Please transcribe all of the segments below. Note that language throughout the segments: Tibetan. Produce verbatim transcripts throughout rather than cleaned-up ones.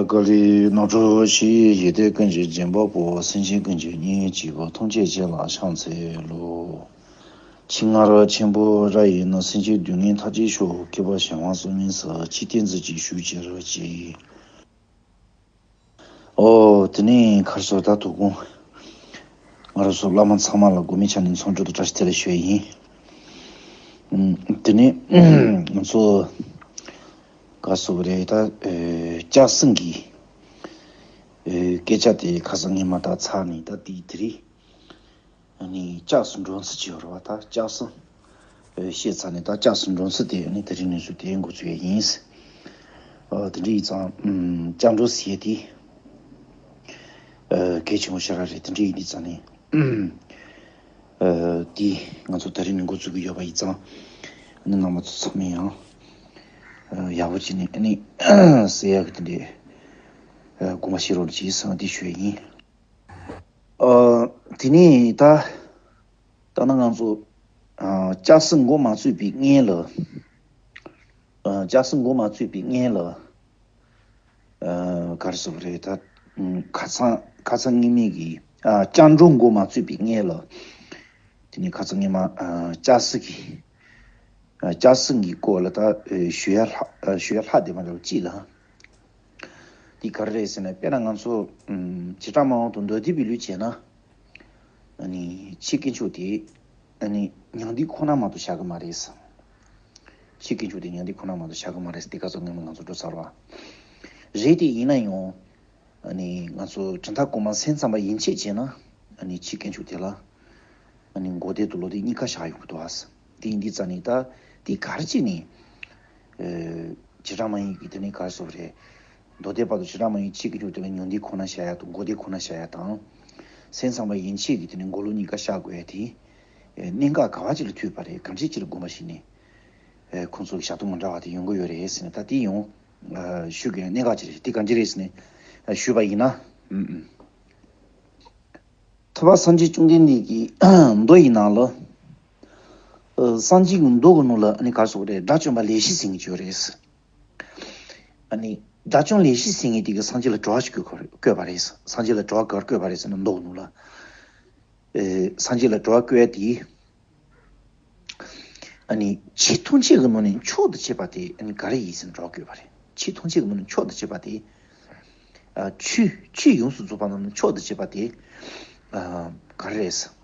ཀ་ལི་ནོར་འཁྲུལ་ཞི་ཡི་ཡེ་ཏེ་ཀུན་གྱི་སྦྱིན་པ་པོ། སེམས་ཅན་ཀུན་གྱི་གཉེན་གཅིག་པོ། ཐམས་ཅད་སྤྱན་ལ་ཕྱག་འཚལ་ལོ། ཆིག་སྔར་ཆེན་པོ་ར་ཡིན་ན། སེམས་ཅན་སྡུག་བསྔལ་མཐའ་ཡས་ཤོག །མཁས་པ་གཞན་དབང་སོགས་མིན་ས། ཅི་སྟེ་མཛོད་ཅིག་ཞུ་ཅི་ར་ཅི། ཨོ། དེ་ནས་ཁར་སོ་ད་དོ་དགོང་ང་རང་ཚོ་བླ་མ་ཚང་མ་ལ་དགོངས་མི་ཆ་ནས་ཚོགས་གཙོ་དང་བཀྲ་ཤིས་བདེ་ལེགས་ཞུ་ཡ་ཡིན། ཨུམ། དེ་ནས་ང་ཚོ་ག་སོ་རེད་ད། ཨེ། ལྕགས་ཟམ་གྱི་ཨེ། སྐད་ཆ་དེ་ཁ་སང་ངས་མ་ད་ཚར་ནས་ད་དེ་དེ་རིང་ཨ་ནི་ལྕགས་སུ་འགྲོ་ཚུལ་ཅིག་ཡོད་རེད་བ། ད་ལྕགས་ཟམ་ཨེ། བཤད་ཚར་ནས་ད་ལྕགས་སུ་འགྲོ་ཚུལ་དེ་ཨ་ནི་དེ་རིང་ནས་བཟུང་དེ་འགོ་ཚུགས་ཡ་ཡིན། ཨ། དེ་འདྲ་ཡིན་ཙང་། ཨུམ། ལྕགས་འགྲོ་ཟེར་ཡ་དེ་ཨ། གལ་ཆེན་པོ་ཞེ་དྲག་རེད། དེ་འདྲ་ཡིན་དུས་ཙང་ནས། ཨ། དེ་ང་ཚོ་དེ་རིང་ནས་འགོ་ཚུགས་ཀྱི་ཡོད་པ་ཡིན་ཙང་། ཨ་ནི་རྣམ་པ་ཚོ་ཚང་མས་ཡང་ཨ། ཡག་པོ་བྱས་ནས་ཨ་ནི་ཟེར་ཡག་གི་དེ་འདྲའི་ཨ། དགོངས་པ་བཞེས་རོགས་གྱིས་ཟེར་ནས་དེ་ཞུ་ཡ་ཡིན། ཨ། དེ་ནས་ད་ད་ནི་ང་ཚོ་ཨ། ལྕགས་ཟམ་འགོ་མ་ཚུགས་པའི་སྔོན་ལ། ཨ། ལྕགས་ཟམ་འགོ་མ་ཚུགས་པའི་སྔོན་ལ། ཨ། ག་རེ་ཟེར་དགོས་རེད་ད། ཨུམ། ཁ་སང་ཁ་སང་ཉིན་མོ་གི་ཨ། ལྕགས་འགྲོ་འགོ་མ་ཚུགས་པའི་སྔོན་ལ། དེ་ནས་ཁ་སང་ཉི་མ་ཨ། ལྕགས་ཟམ་གྱི་ཨ། ལྕགས་ཟམ་གྱི་སྐོར་ལ་ད་ཨེ། ཞུ་ཡ་ལྷག་ཨ། ཞུ་ཡ་ལྷག་བསྡད་མ་རེད་ཅིག་ལ། འདི་ག་རེ་རེད་ཟེར་ན། དཔེར་ན་ང་ཚོ་ཨུམ། བྱེ་བྲག་སྨྲ་བ་དང་མདོ་སྡེ་པའི་ལུགས་བྱས་ན། ཨ་ནི་ཆོས་དཀོན་མཆོག་དེ་ཨ་ནི་མྱང་འདས་ཁོ་ན་མ་གཏོགས་བཞག་གི་མ་རེད། ཆོས་དཀོན་མཆོག་དེ་མྱང་འདས་ཁོ་ན་མ་གཏོགས་བཞག་གི་མ་རེད། འདི་ག་ཚོད་ངས་ང་ཚོ་འགྲོ་ཚར་བ་རེད། དེ་ཡིན་ན་ཡང་ཨ་ནི་ང་ཚོ་གྲུབ་མཐའ་གོང་མ་སེམས་ཙམ་པ་ཡན་ཆད་བྱས་ན། ཨ་ནི་ཆོས་དཀོན་མཆོག་དེ་ལ་ཨ་ནི་འགོག་བདེན་དང་ལོག་བདེན་གཉིས་ཀ་བཞག་ཡོང་གི་འདུག་ཨ། དེ་ཡིན་དུས་ཙང་ནས་ད་དེ་ག་རེ་བྱས་ནས་ཨ། བྱེ་བྲག་སྨྲ་བའི་གི་དེ་ནས་ག་རེ་ཟེར་དགོས་རེད། མདོ་སྡེ་པ་དང་བྱེ་བྲག་སྨྲ་བའི་ཆོས་དཀོན་མཆོག་དེ་ལ་མྱང་འདས་ཁོ་ན་བཞག་ཡ་དང་འགོག་བདེན་ཁོ་ན་བཞག་ཡ་དང་། སེམས་ཙམ་པ་ཡན་ཆད་ཀྱི་དེ་ནས་འགོག་ལོག་གཉིས་ཀ་བཞག་དགོས་ཡ་དེ། ཨེ། གནད་འགག་ག་བ་ཅིག་ལ་ཐུག་པ་རེད། གང་ཅིའི་ཕྱིར་དགོངས་པ་བཞེས་ནས། ཨེ། ཁོང་ཚོ་གི་བཞག་སྟངས་མི་འདྲ་བ་དེ་ཡོང་གི་ཡོད་རེད་ཟེར་ནས། ད་དེ་ཡང་ཨ། ཞུ་དགོས་ཡ་གནད་འགག་ཅིག་རེད། དེ་གང་ཅི་རེད་ཟེར་ནས་ཨ། ཞུས་པ་ཡིན་ན། ཨུམ་ཨུམ། ཐུབ་པ་སངས་རྒྱས་བཅོམ་ལྡན་འདས་ཀྱི་མདོ་ཡི་ནང་ལ། ཨ། སངས་རྒྱས་ཀྱི་མདོ་གི་ནང་ལ་ཨ་ནི་ག་རེ་ཟེར་དགོས་རེད། དགྲ་བཅོམ་པ་ལེགས་བཤད་ཟེར་མཁན་ཅིག་ཡོད་རེད། ཨ་ནི་དགྲ་བཅོམ་ལེགས་བཤད་ཟེར་མཁན་དེ་གིས་སངས་རྒྱས་ལ་དྲི་བ་ཞིག་བཀོད་པ་རེད། སངས་རྒྱས་ལ་དྲི་བ་ག་རེ་བཀོད་པ་རེད་ཟེར་ན། མདོ་གི་ནང་ལ། ཨེ། སངས་རྒྱས་ལ་དྲི་བ་བཀོད་ཡ་དེ། ཨ་ནི་ཆོས་ཐམས་ཅད་ཀྱི་ནང་ནས་མཆོག་ཏུ་གཅེས་པ་དེ་ཨ་ནི་ག་རེ་ཡིན་ཟེར་ནས་དྲི་བ་བཀོད་པ་རེད། ཆོས་ཐམས་ཅད་ཀྱི་ནང་ནས་མཆོག་ཏུ་གཅེས་པ་དེ། ཨ། ཆོས་ཆོས་ཡོངས་སུ་རྫོགས་པ་རྣམས་ནི་མཆོག་ཏུ་གཅེས་པ་དེ། ཨ། ག་རེ་རེད།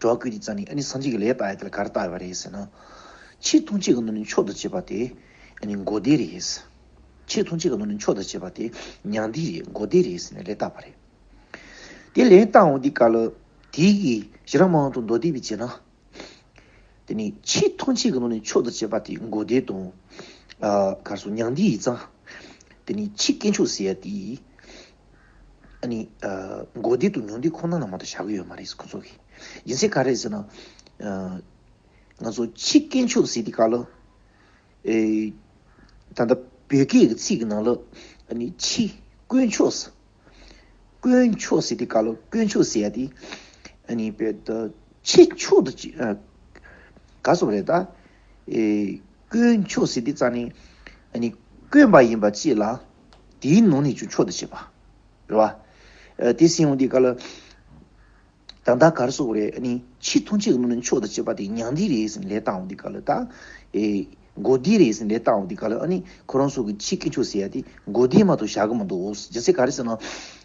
དྲི་བ་བཀོད་དུས་ཙང་ནས་ཨ་ནི་སངས་རྒྱས་ཀྱིས་ལན་བཏབ་ཡ་དེ་ལ་ག་རེ་བཏབ་ཡོད་པ་རེད་ཟེར་ན། ཆོས་ཐམས་ཅད་ཀྱི་ནང་ནས་མཆོག་ཏུ་གཅེས་པ་དེ་ཨ་ནི་འགོག་བདེན་རེད། ཆོས་ཐམས་ཅད་ཀྱི་ནང་ནས་མཆོག་ཏུ་གཅེས་པ་དེ་མྱང་འདས་རེད། འགོག་བདེན་རེད་ཟེར་ནས་ལན་བཏབ་པ་རེད། དེ་ལན་བཏབ་འོང་དུས་སྐབས་ལ། དེ་གི་བྱེ་བྲག་སྨྲ་བ་དང་མདོ་སྡེ་པས་བྱས་ན། དེ་ནི་ཆོས་ཐམས་ཅད་ཀྱི་ནང་ནས་མཆོག་ཏུ་གཅེས་པ་དེ་འགོག་བདེན་དང་། ཨ། ག་རེ་ཟེར། མྱང་འདས་ཡིན་ཙང་། དེ་ནི་ཆོས་དཀོན་མཆོག་ཟེར་ཡ་དེ། ཨ་ནི། ཨ། འགོག་བདེན་དང་མྱང་འདས་ཁོ་ན་ལ་མ་གཏོགས་བཞག་གི་ཡོད་མ་རེད་ཁོ་ཚོ་གིས། རྒྱུ་མཚན་ག་རེ་རེད་ཟེར་ན། ཨ། ང་ཚོ་ཆོས་དཀོན་མཆོག་ཟེར་དུས་སྐབས་ལ། ཨེ། ད་ལྟ་བོད་སྐད་ཀྱི་ཚིག་གི་ནང་ལ་ཨ་ནི་ཆོས་དཀོན་མཆོག་ཟེར། དཀོན་མཆོག་ཟེར་དུས་སྐབས་ལ། དཀོན་མཆོག་ཟེར་ཡ་དེ་ཨ་ནི་བོད་དུ་ཆོས་མཆོག་ཏུ་ཅི། ཨ། ག་རེ་ཟེར་དགོས་རེད་ད། ཨེ། དཀོན་མཆོག་ཟེར་དུས་ཙང་ནས་ཨ་ནི་དཀོན་པ་ཡིན་པ་གཅིག་ལ། དེའི་ནང་ནས་ཀྱང་མཆོག་ཏུ་གཅེས་པ་རེད་བ། ཨ། དེ་ཟེར་ཡོང་དུས་སྐབས་ལ། ད་ལྟ་ག་རེ་ཟེར་དགོས་རེད། ཨ་ནི་ཆོས་ཐམས་ཅད་ཀྱི་ནང་ནས་མཆོག་ཏུ་གཅེས་པ་དེ་མྱང་འདས་རེད་ཟེར་ནས་ལན་བཏབ་འོང་དུས་སྐབས་ལ། ད། ཨེ། འགོག་བདེན་རེད་ཟེར་ནས་ལན་བཏབ་འོང་དུས་སྐབས་ལ། ཨ་ནི་ཁོ་རང་ཚོ་གིས་ཆོས་དཀོན་མཆོག་ཟེར་ཡ་དེ་འགོག་བདེན་མ་གཏོགས་བཞག་གི་མི་འདུག། རྒྱུ་མཚན་ག་རེ་ཟེར་ན།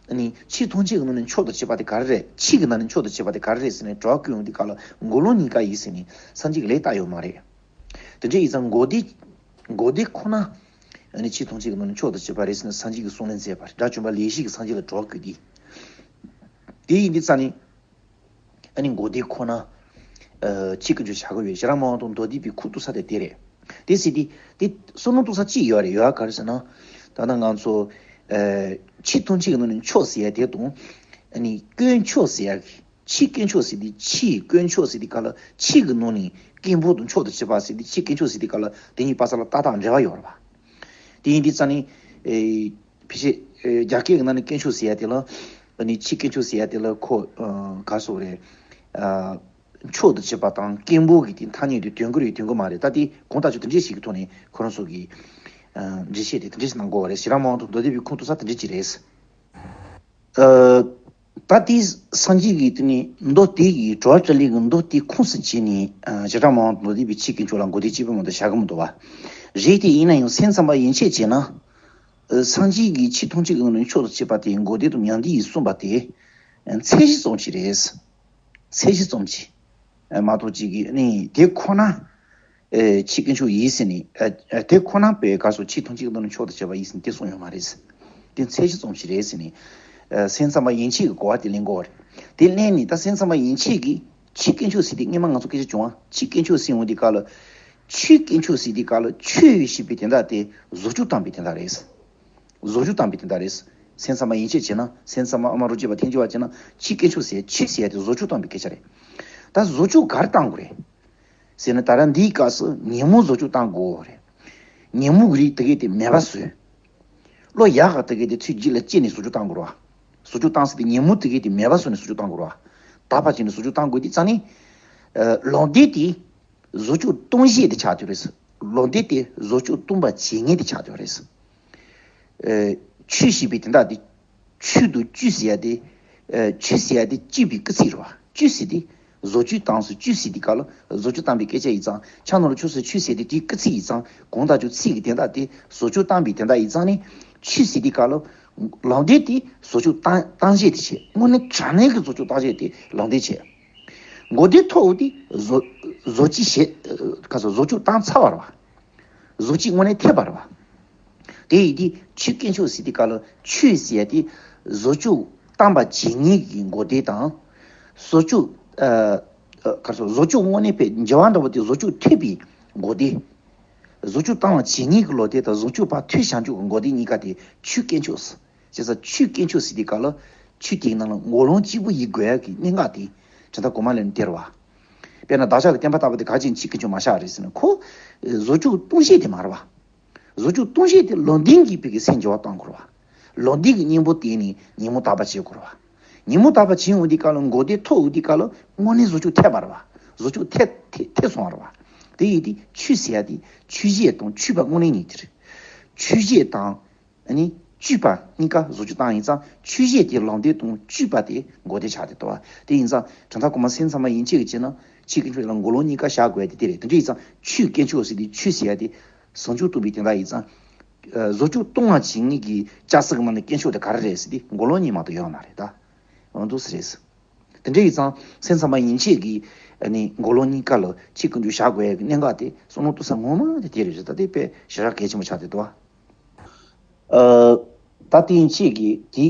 ཨ་ནི་ཆོས་ཐམས་ཅད་ཀྱི་ནང་ནས་མཆོག་ཏུ་གཅེས་པ་དེ་ག་རེ་རེད། ཆོས་ཀྱི་ནང་ནས་མཆོག་ཏུ་གཅེས་པ་དེ་ག་རེ་རེད་ཟེར་ནས་དྲི་བ་བཀོད་འོང་དུས་སྐབས་ལ། འགོག་ལོག་གཉིས་ཀ་ཡིན་ཟེར་ནས་སངས་རྒྱས་ཀྱིས་ལན་བཏབ་ཡོད་མ་རེད། དེ་འདྲ་ཡིན་ཙང་འགོག་བདེན། འགོག་བདེན་ཁོ་ན་ཨ་ནི་ཆོས་ཐམས་ཅད་ཀྱི་ནང་ནས་མཆོག་ཏུ་གཅེས་པ་རེད་ཟེར་ནས་སངས་རྒྱས་ཀྱིས་གསུང་ལན་མཛད་པ་རེད། དགྲ་བཅོམ་པ་ལེགས་བཤད་ཀྱིས་སངས་རྒྱས་ལ་དྲི་བ་བཀོད་དེ། དེ་ཡིན་དུས་ཙང་ནས་ཨ་ནི་འགོག་བདེན་ཁོ་ན་ཨ་ཆོས་དཀོན་མཆོག་བཞག་གི་ཡོད། བྱེ་བྲག་སྨྲ་བ་དང་མདོ་སྡེ་པའི་ཁུངས་གཏུགས་ས་དེ་དེ་རེད། དེ་ཟེར་དུས་དེ་བསམ་བློ་གཏོང་ས་གཅིག་ཡོད་རེད། ཡོད་ག་རེ་ཟེར་ན། ད་ལྟ་ང་ཚོ་ཨ་ཆོས་ཐམས་ཅད་ཀྱི་ནང་ནས་མཆོག་ཟེར་ཡ་དེ་དང་། ཨ་ནི་དཀོན་མཆོག་ཟེར་ཡ་གི། ཆོས་དཀོན་མཆོག་ཟེར་དུས། ཆོས་དཀོན་མཆོག་ཟེར་དུས་སྐབས་ལ། ཆོས་ཀྱི་ནང་ནས་དཀོན་པོ་དང་མཆོག་ཏུ་གཅེས་པ་ཟེར་དུས། ཆོས་དཀོན་མཆོག་ཟེར་དུས་སྐབས་ལ་དེ་གཉིས་པ་ས་ལ་ཏག་ཏག་འབྲེལ་བ་ཡོད་རེད་པ། དེ་ཡིན་དུས་ཙང་ནས་ཨེ་ཕལ་ཆེར་ཨེ་རྒྱ་སྐད་ཀྱི་ནང་ནས་དཀོན་མཆོག་ཟེར་ཡ་དེ་ལ། ཨ་ནི་ཆོས་དཀོན་མཆོག་ཟེར་ཡ་དེ་ལ་ཁོ་ཨ་ག་རེ་ཟེར་དགོས་རེད། ཨ་མཆོག་ཏུ་གཅེས་པ་དང་དཀོན་པོ་གི་དེ་ཐ་སྙད་དེ་དོན་གྱི་རེད། དོན་གྱི་མ་རེད། ད་དེ་གང་ལྟར་ཆོས་དེ་འདྲ་ཞིག་གི་ཐོག་ནས་ཁོ་རང་ཚོ་གིས་ འགྲེལ་བཤད་དེ་དེ་འདྲས་གནང་དགོས་པ་རེད། ཞེ་དྲག་མང་དུ་མདོ་སྡེ་པའི་ཁུངས་གཏུགས་ས་དེ་འདྲས་ཅིག་རེད། ཨ། ད་དེ་སངས་རྒྱས་ཀྱིས་དེ་ནི་མདོ་སྡེ་ཡི་དྲི་བ་དྲིས་ལན་གྱི་མདོ་སྡེ་ཁུངས་སུ་བྱས་ནས། ཨ། ཞེ་དྲག་མང་དུ་མདོ་སྡེ་པའི་ཆོས་དཀོན་མཆོག་ལ་མགོ་ནས་གཅིག་པུ་མ་གཏོགས་བཞག་གི་མི་འདུག་བ། རེད་དེ། ཡིན་ན་ཡང་སེམས་ཙམ་པ་ཡན་ཆད་བྱས་ན། ཨ། སངས་རྒྱས་ཀྱིས་ཆོས་ཐམས་ཅད་ཀྱི་ནང་ནས་མཆོག་ཏུ་གཅེས་པ་དེ་མགོ་སྡེ་དང་མྱང་འདས་ཀྱིས་གསུངས་པ་དེ་མཚན་གཞི་ཙམ་ཅིག་རེད། མཚན་གཞི་ཙམ་ཅིག་མ་གཏོགས་ཅིག་གིས་ནི་དེ་ཁོ་ན། ཨེ། ཆོས་དཀོན་མཆོག་ཡིན་ཟེར་ནས། ཨེ། དེ་ཁོ་ན་པའི་སྐབས་སུ་ཆོས་ཐམས་ཅད་ཀྱི་ནང་ནས་མཆོག་ཏུ་གཅེས་པ་ཡིན་ཟེར་ནས་དེ་གསུངས་ཡོད་མ་རེད། དེ་མཚན་གཞི་ཙམ་ཞིག་རེད་ཟེར་ནས། ཨེ། སེམས་ཙམ་པ་ཡན་ཆད་ཀྱི་གོ་བ་དེ་ལེན་དགོས་པ་རེད། དེ་ལེན་ནས་ད་སེམས་ཙམ་པ་ཡན་ཆད་ཀྱིས་ཆོས་དཀོན་མཆོག་ཟེར་དེ་སྔོན་མ་ང་ཚོ་སྐད་ཆ་བྱུང་བ། ཆོས་དཀོན་མཆོག་ཟེར་འོང་དུས་སྐབས་ལ། ཆོས་དཀོན་མཆོག་ཟེར་དུས་སྐབས་ལ་ཆོས་ཞེས་པའི་དོན་དག་དེ་བཟོ་བཅོས་བཏང་པའི་དོན་དག་རེད། བཟོ་བཅོས་བཏང་པའི་དོན་དག་རེད། སེམས་ཙམ་པ་ཡན་ཆད་བྱས་ན། སེམས་ཙམ་པ་ཨ་མ་རོ་གཅིག་པ་ཐལ་འགྱུར་བ་བྱས་ན། ཆོས་དཀོན་མཆོག་ཟེར། ཆོས་ཟེར་ཡ་དེ་བཟོ་བཅོས་བཏང་པའི་སྐད་ཆ་རེད། ད་བཟོ་བཅོས་ག་རེ་བཏང་དགོས་རེད་ཟེར་ན། ད་ར་འདིའི་སྐབས་སུ་ཉོན་མོངས་བཟོ་བཅོས་བཏང་དགོས་རེད། ཉོན་མོངས་ཀྱི་རིགས་དེ་གས་དེ་མེད་པ་བཟོས། བློ་ཡག་ག་དེ་གས་དེ་ཚུར་རྒྱུད་ལ་སྐྱེས་ནས་བཟོ་བཅོས་བཏང་དགོས་རེད་བ། བཟོ་བཅོས་བཏང་ཟེར་དེ་ཉོན་མོངས་དེ་གས་དེ་མེད་པ་བཟོས་ནས་བཟོ་བཅོས་བཏང་དགོས་རེད་བ། དག་པ་བྱས་ནས་བཟོ་བཅོས་བཏང་དགོས་དུས་ཙང་ནི། ཨ། ལུང་སྡེ་དེ་བཟོ་བཅོས་གཏོང་བྱེད་དེ་ཆགས་བསྡད་རེད། ལུང་སྡེ་དེ་བཟོ་བཅོས་གཏོང་བ་བྱེད་མཁན་དེ་ཆགས་བསྡད་རེད། ཨེ། ཆོས་ཞེས་པའི་དོན་དག་དེ། ཆོས་དང་བཅོས་ཟེར་ཡ་དེ། ཨེ། ཆོས་ཟེར་ཡ་དེ་བཅོས་པའི་སྐུལ་ཚིག་རེད་བ། བཅོས་ཟེར་དེ། བཟོ་བཅོས་བཏང་སོང་། བཅོས་ཟེར་དུས་སྐབས་ལ་བཟོ་བཅོས་བཏང་པའི་སྐད་ཆ་ཡིན་ཙང་། ཆ་ནོར་ཆོས་སུ་ཆོས་ཟེར་དེ་དེའི་སྐུལ་ཚིག་ཡིན་ཙང་། གང་ལྟར་ཆོས་ཚིག་གི་དོན་དག་དེ་བཟོ་བཅོས་བཏང་པའི་དོན་དག་ཡིན་ཙང་ནི། ཆོས་ཟེར་དུས་སྐབས་ལ། ལུང་སྡེ་དེ་བཟོ་བཅོས་བཏང་བཏང་བྱེད་དེ་བྱེད། དངོས་གནས་དྲང་གནས་ཀྱི་བཟོ་བཅོས་བཏང་བྱེད་དེ་ལུང་སྡེ་བྱེད། མགོ་དེ་ཐོག་དེ་བཟོ་བཟོ་བཅོས་བྱེད། ག་ཚོད་བཟོ་བཅོས་བཏང་ཚར་བ་རེད་བ། བཟོ་བཅོས་དངོས་གནས་ཐེབས་པ་རེད་བ། དེ་ཡིན་དུས་ཆོས་དཀོན་མཆོག་ཟེར་དུས་སྐབས་ལ་ཆོས་ཟེར་ཡ་དེ་བཟོ་བཅོས་བཏང་པ་བྱེད་མཁན་གྱི་མགོ་དེ་དང་། བཟོ་བཅོས། ཨ། ཨ། ག་རེ་ཟེར། བཟོ་བཅོས་དངོས་གནས་པའི་འགྱུར་བ་འདྲ་པོ་དེ་བཟོ་བཅོས་ཐེབས་པའི་མགོ་དེ། བཟོ་བཅོས་བཏང་བ་བྱེད་མཁན་གྱི་ལུང་སྡེ་དང་བཟོ་བཅོས་པ་ཐོས་བྱང་ཆུབ་ཀྱི་མགོ་དེ་གཉིས་ཀ་དེ་ཆོས་དཀོན་མཆོག་ཟེར། བྱས་ཙང་ཆོས་དཀོན་མཆོག་ཟེར་དུས་སྐབས་ལ་ཆོས་དེའི་ནང་ལ་མགོ་ལོག་གཅིག་པུ་ཡིན་དགོས་ཡ་གི་གནད་འགག་དེ་དོན་དག་གོང་མ་ལ་ནི་དེ་རེད་བ། དཔེར་ན་བདག་ཅག་གི་བསྟན་པ་ལྟ་བུ་དེ་ག་ཅིག་ཆོས་དཀོན་མཆོག་མ་བཞག་རེད་ཟེར་ན། ཁོ་བཟོ་བཅོས་གཏོང་བྱེད་དེ་མ་རེད་བ། བཟོ་བཅོས་གཏོང་བྱེད་དེ་ལུང་སྡེ་གིས་ཕ་གི་སེམས་འགྱུར་བ་གཏོང་དགོས་རེད་བ། ལུང་སྡེ་གི་གཉེན་པོ་དེ་ནི་ཉོན་མོངས་དག་པ་བྱེད་དགོས་རེད་བ། ཉོན་མོངས་དག་པ་བྱེད་འོང་དུས་སྐབས་ལ་མགོ་དེ་ཐོག་འོང་དུས་སྐབས་ལ་དངོས་གནས་བཟོ་བཅོས་ཐེབས་པ་རེད་བ། བཟོ་བཅོས་ཐེབས་ཐེབས་ཐེབས་སོང་བ་རེད་བ། དེ་ཡིན་དུས་ཆོས་ཟེར་ཡ་དེ་ཆོས་བྱེད་དང་ཆོས་པ་དངོས་གནས་གཉིས་དེ་རེད། ཆོས་བྱེད་དང་། ཨ་ནི་སྤྱོད་པ་གཉིས་ཀ་བཟོ་བཅོས་བཏང་ཡིན་ཙང་། ཆོས་བྱེད་དེ་ལུང་སྡེ་དང་། སྤྱོད་པ་དེ་མགོ་སྡེ་ཆགས་བསྡད་འདུག་བ། དེ་ཡིན་ཙང་དོན་དག་གོང་མ་སེམས་ཙམ་པ་ཡན་ཆད་ཀྱིས་བྱས་ན་ཆོས་དཀོན་མཆོག་ལ་མགོ་ལོག་གཉིས་ཀ་བཞག་དགོས་ཡ་དེ་དེ་རེད། དེ་འདྲ་ཡིན་ཙང་ཆོས་དཀོན་མཆོག་ཟེར་དུས་ཆོས་ཟེར་ཡ་དེ་བཟང་སྤྱོད་སྟོན་པའི་དོན་དག་ཡིན་ཙང་། ཨ། བཟོ་བཅོས་གཏོང་བ་བྱེད་མཁན་གྱི་ལྕགས་སྲེག་མ་ནི་དཀོན་མཆོག་དེ་ག་རེ་རེད་ཟེར་དུས་མགོ་ལོག་གཉིས་མ་གཏོགས་ཡོད་མ་རེད་ད། འོ་འདུག་སེ་རེད། དེ་འདྲ་ཡིན་ཙང་སེམས་ཙམ་པ་ཡན་ཆད་ཀྱིས་ཨ་ནི་མགོ་ལོག་གཉིས་ཀ་ལ་ཆོས་དཀོན་མཆོག་བཞག་དགོས་ཡ་གི་གནད་འགག་དེ་བསམ་བློ་གཏོང་ས་ངོ་མ་དེ་དེ་རེད། ད་དེ་དཔེ་ཞེ་དྲག་གལ་ཆེན་པོ་ཆགས་བསྡད་འདུག་བ། ཨ། ད་དེ་ཡན་ཆད་ཀྱིས་དེ།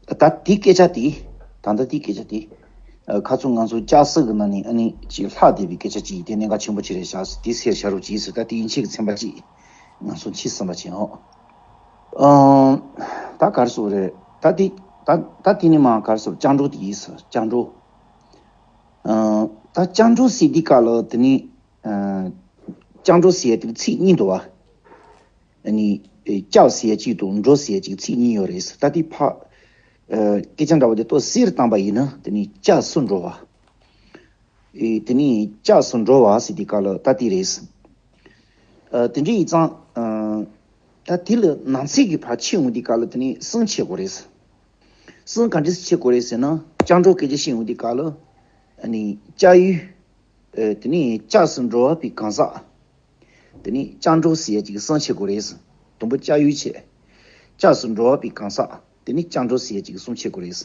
ད་དེ་སྐད་ཆ་དེ། ད་ལྟ་དེ་སྐད་ཆ་དེ། ཨ། ཁ་སང་ང་ཚོ་ལྕགས་སྲེག་གི་ནང་ནས་ཨ་ནི་ཅིག་ལྷག་བསྡད་པའི་སྐད་ཆ་ཅིག་དེ་གནད་འགག་ཆེན་པོ་ཅིག་རེད་ཤག་དེ་སེལ་བྱ་རོགས་གྱིས་ཟེར། ད་དེ་ཡན་ཆད་ཀྱི་ཚན་པ་ཅིག་ང་ཚོ་མཆིས་ཟིན་པ་ཅིག་ཨོ། ཨང་། ད་ག་རེ་ཟེར་དགོས་རེད། ད་དེ་ད་ད་དེ་ནི་མ་ག་རེ་ཟེར། སྐྱབས་འགྲོ་དེ་ཡིན་ཟེར། སྐྱབས་འགྲོ། ཨང་། ད་སྐྱབས་འགྲོ་ཟེར་དུས་སྐབས་ལ་དེ་ནི། ཨང་། སྐྱབས་འགྲོ་ཟེར་ཡ་དེ་ཚིག་གཉིས་འདུག་བ། ཨ་ནི། ཨེ། སྐྱབས་ཟེར་ཡ་གཅིག་དང་འགྲོ་ཟེར་ཡ་གཅིག་ཚིག་གཉིས་ཡོད་རེད། ད་དེ་ཕ། ཨ། སྐད་ཆ་འདྲ་བོ་དེ་ཏོག་ཙམ་བསྡུས་བཏང་པ་ཡིན་ན་དེ་ནི་སྐྱབས་སུ་འགྲོ་བ། ཨེ། དེ་ནི་སྐྱབས་སུ་འགྲོ་བ་ཟེར་དུས་སྐབས་ལ་ད་དེ་རེད། ཨ། དེ་འདྲ་ཡིན་ཙང་། ཨ། ད་དེ་ལ་ནང་གསེས་ཀྱི་ཕར་ཕྱེ་འོང་དུས་སྐབས་ལ་དེ་ནི་གསུམ་ཕྱེ་དགོས་རེད། གསུམ་ག་འདྲས་སེ་ཕྱེ་དགོས་རེད་ཟེར་ན། སྐྱབས་འགྲོ་སྐད་ཆ་བཤད་འོང་དུས་སྐབས་ལ། ཨ་ནི་སྐྱབས་ཡུལ། ཨ། དེ་ནི་སྐྱབས་སུ་འགྲོ་བ་པའི་གང་ཟག་དེ་ནི་སྐྱབས་འགྲོ་ཟེར་ཡ་ཅིག་གསུམ་ཕྱེ་དགོས་རེད། དང་པོ་སྐྱབས་ཡུལ་བྱས། སྐྱབས་སུ་འགྲོ་བ་པའི་གང་ཟག་དེ་ནི་སྐྱབས་འགྲོ་ཟེར་ཡ་ཅིག་གསུམ་ཕྱེ་དགོས་རེད།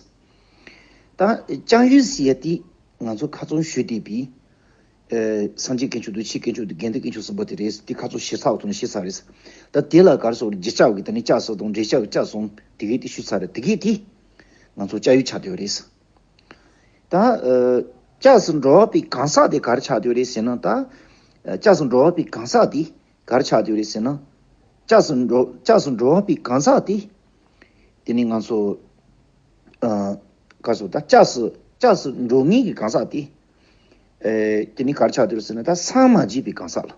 ད་སྐྱབས་ཡུལ་ཟེར་ཡ་དེ་ང་ཚོ་ཁ་སང་ཞུས་བསྡད་པའི། ཨ། སངས་རྒྱས་དཀོན་མཆོག་དང་ཆོས་དཀོན་མཆོག་དང་དགེ་འདུན་དཀོན་མཆོག་གསུམ་པོ་དེ་རེད། དེ་ཁ་སང་ཞིབ་ཚགས་ཐོག་ནས་ཞུས་ཚར་རེད། ད་དེ་ལ་ག་རེ་ཟེར། རྗེས་ཁྱབ་ཀྱི་དེ་ནི་སྐྱབས་སུ་དང་འབྲས་ཁྱབ་ཀྱི་སྐྱབས་སུ་དེ་གས་དེ་ཞུས་ཚར་རེད། དེ་གས་དེ་ང་ཚོ་སྐྱབས་ཡུལ་ཆགས་བསྡད་ཡོད་རེད། ད། ཨ། སྐྱབས་སུ་འགྲོ་བ་པའི་གང་ཟག་དེ་ག་རེ་ཆགས་བསྡད་ཡོད་རེད་ཟེར་ན། ད། ཨ། སྐྱབས་སུ་འགྲོ་བ་པའི་གང་ཟག་དེ་ག་རེ་ཆགས་བསྡད་ཡོད་རེད་ཟེར་ན། སྐྱབས་སུ་འགྲོ་སྐྱབས་སུ་འགྲོ་བ་པའི་གང་ཟག་དེ། དེ་ནི་ང་ཚོ། ཨ། ག་རེ་ཟེར། ད་སྐྱབས་སུ་སྐྱབས་སུ་འགྲོ་མཁན་གྱི་གང་ཟག་དེ། ཨེ། དེ་ནི་ག་རེ་ཆགས་བསྡད་ཡོད་རེད་ཟེར་ན། ད་སངས་མ་རྒྱས་པའི་གང་ཟག་ལ།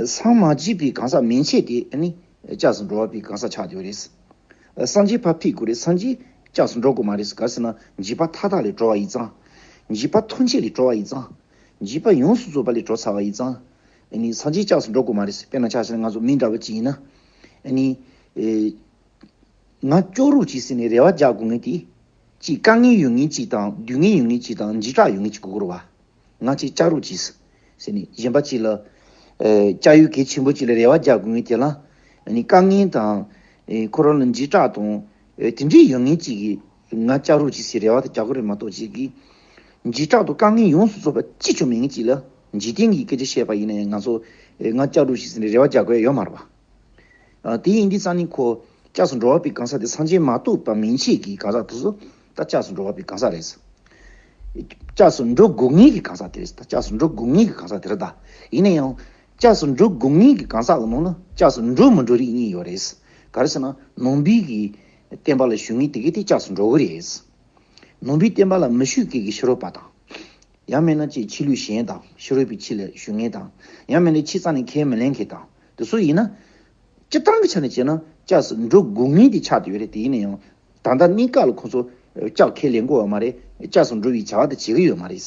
སངས་མ་རྒྱས་པའི་གང་ཟག་མན་ཆད་དེ་ནི་སྐྱབས་སུ་འགྲོ་བ་པའི་གང་ཟག་ཆགས་བསྡད་ཡོད་རེད། སངས་རྒྱས་ཕར་ཕེབས་དགོས་རེད། སངས་རྒྱས་སྐྱབས་སུ་འགྲོ་དགོས་མ་རེད། ག་རེ་ཟེར་ན་འཇིགས་པ་མཐའ་དག་ལས་གྲོལ་བ་ཡིན་ཙང་། འཇིགས་པ་ཐམས་ཅད་ལས་གྲོལ་བ་ཡིན་ཙང་། འཇིགས་པ་ཡོངས་སུ་རྫོགས་པ་ལས་གྲོལ་ཚར་བ་ཡིན་ཙང་ ཨ་ནི་སངས་རྒྱས་སྐྱབས་སུ་འགྲོ་དགོས་མ་རེད་ཟེར། དཔེར་ན་ཆ་བཞག་ན་ང་ཚོ་མི་འདྲ་བོ་ཅིག་ཡིན་ན། ཨ་ནི། ཨེ། ང་སྐྱོབ་རོགས་གྱིས་ཟེར་ནས་རེ་བ་རྒྱག་དགོས་ངེས་དེ། གཅིག་དཀའ་ངལ་ཡོད་ངེས་གཅིག་དང་སྡུག་བསྔལ་ཡོད་ངེས་གཅིག་དང་འཇིགས་སྐྲག་ཡོད་ངེས་གཅིག་དགོས་ཀྱི་རེད་བ། ང་གཅིག་སྐྱོབ་རོགས་གྱིས་ཟེར་ནས་གཞན་པ་གཅིག་ལ། ཨེ། སྐྱབས་ཡུལ་གལ་ཆེན་པོ་གཅིག་ལ་རེ་བ་རྒྱག་དགོས་ངེས་དེ་ལ། ཨ་ནི་དཀའ་ངལ་དང་། ཨེ། ཁོ་རང་ལ་འཇིགས་སྐྲག་དང་། ཨེ། དེ་འདྲའི་ཡོད་ངེས་གཅིག་གིས་ང་སྐྱོབ་རོགས་གྱིས་ཟེར་རེ་བ་དེ་རྒྱག་གི་རེད་མ་གཏོགས་གཅིག་གིས། འཇིགས་སྐྲག་དང་དཀའ་ངལ་ཡོངས་སུ་རྫོགས་པ་ཅི་བྱུང་མེད་ངེས་གཅིག་ལ་འཇིག་རྟེན་གྱི་སྐད་ཆ་བཤད་པ་ཡིན་ན་ཡང་ང་ཚོ། ཨེ། ང་སྐྱོབ་རོགས་གྱིས་ཟེར་ནས་རེ་བ་རྒྱག་དགོས་ཡ་ཡོད་མ་རེད་བ། ཨ། དེ་ཡིན་དུས་ཙང་ནི་ཁོ་སྐྱབས་སུ་འགྲོ་བ་པའི་གང་ཟག་དེ་སངས་རྒྱས་མ་ཐོབ་པ་མན་ཆད་ཀྱི་གང་ཟག་དེ་ཚོ་ད་སྐྱབས་སུ་འགྲོ་བ་པའི་གང་ཟག་རེད། སྐྱབས་སུ་འགྲོ་དགོས་ངེས་ཀྱི་གང་ཟག་དེ་རེད། ད་སྐྱབས་སུ་འགྲོ་དགོས་ངེས་ཀྱི་གང་ཟག་དེ་རེད་ད། ཡིན་ན་ཡང་། སྐྱབས་སུ་འགྲོ་དགོས་ངེས་ཀྱི་གང་ཟག་གི་ནང་ན་སྐྱབས་སུ་འགྲོ་མི་འགྲོ་རིགས་གཉིས་ཡོད་རེད། ག་རེ་ཟེར་ན་ནང་པའི་གི་བསྟན་པ་ལ་ཞུགས་ངེས་དེ་གས་དེ་སྐྱབས་སུ་འགྲོ་གི་རེད། ནང་པའི་བསྟན་པ་ལ་མི་ཞུགས་མཁན་གྱི་ཕྱི་རོལ་པ་དང་། ཡང་མིན་ན་ཅིག་ཕྱི་ལུས་གཞན་དང་ཕྱི་རོལ་པའི་ཕྱི་ལ་ཞུགས་མཁན་དང་། ཡང་མིན་ན་ཕྱི་རྩ་ནས་ཁས་མི་ལེན་མཁན་དང་དེ་ཚོ་ཡིན་ན། སྤྱིར་བཏང་གི་ཆ་ནས་བྱས་ན་སྐྱབས་སུ་འགྲོ་དགོས་ངེས་དེ་ཆགས་བསྡད་ཡོད་རེད། དེ་ཡིན་ན་ཡང་ད་ལྟ་གནས་སྐབས་ལ་ཁོང་ཚོ་སྐྱབས་ཁས་ལེན་དགོས་པ་མ་རེད། སྐྱབས་སུ་འགྲོ་བའི་བྱ་བ་དེ་བྱེད་ཀྱི་ཡོད་མ་རེད།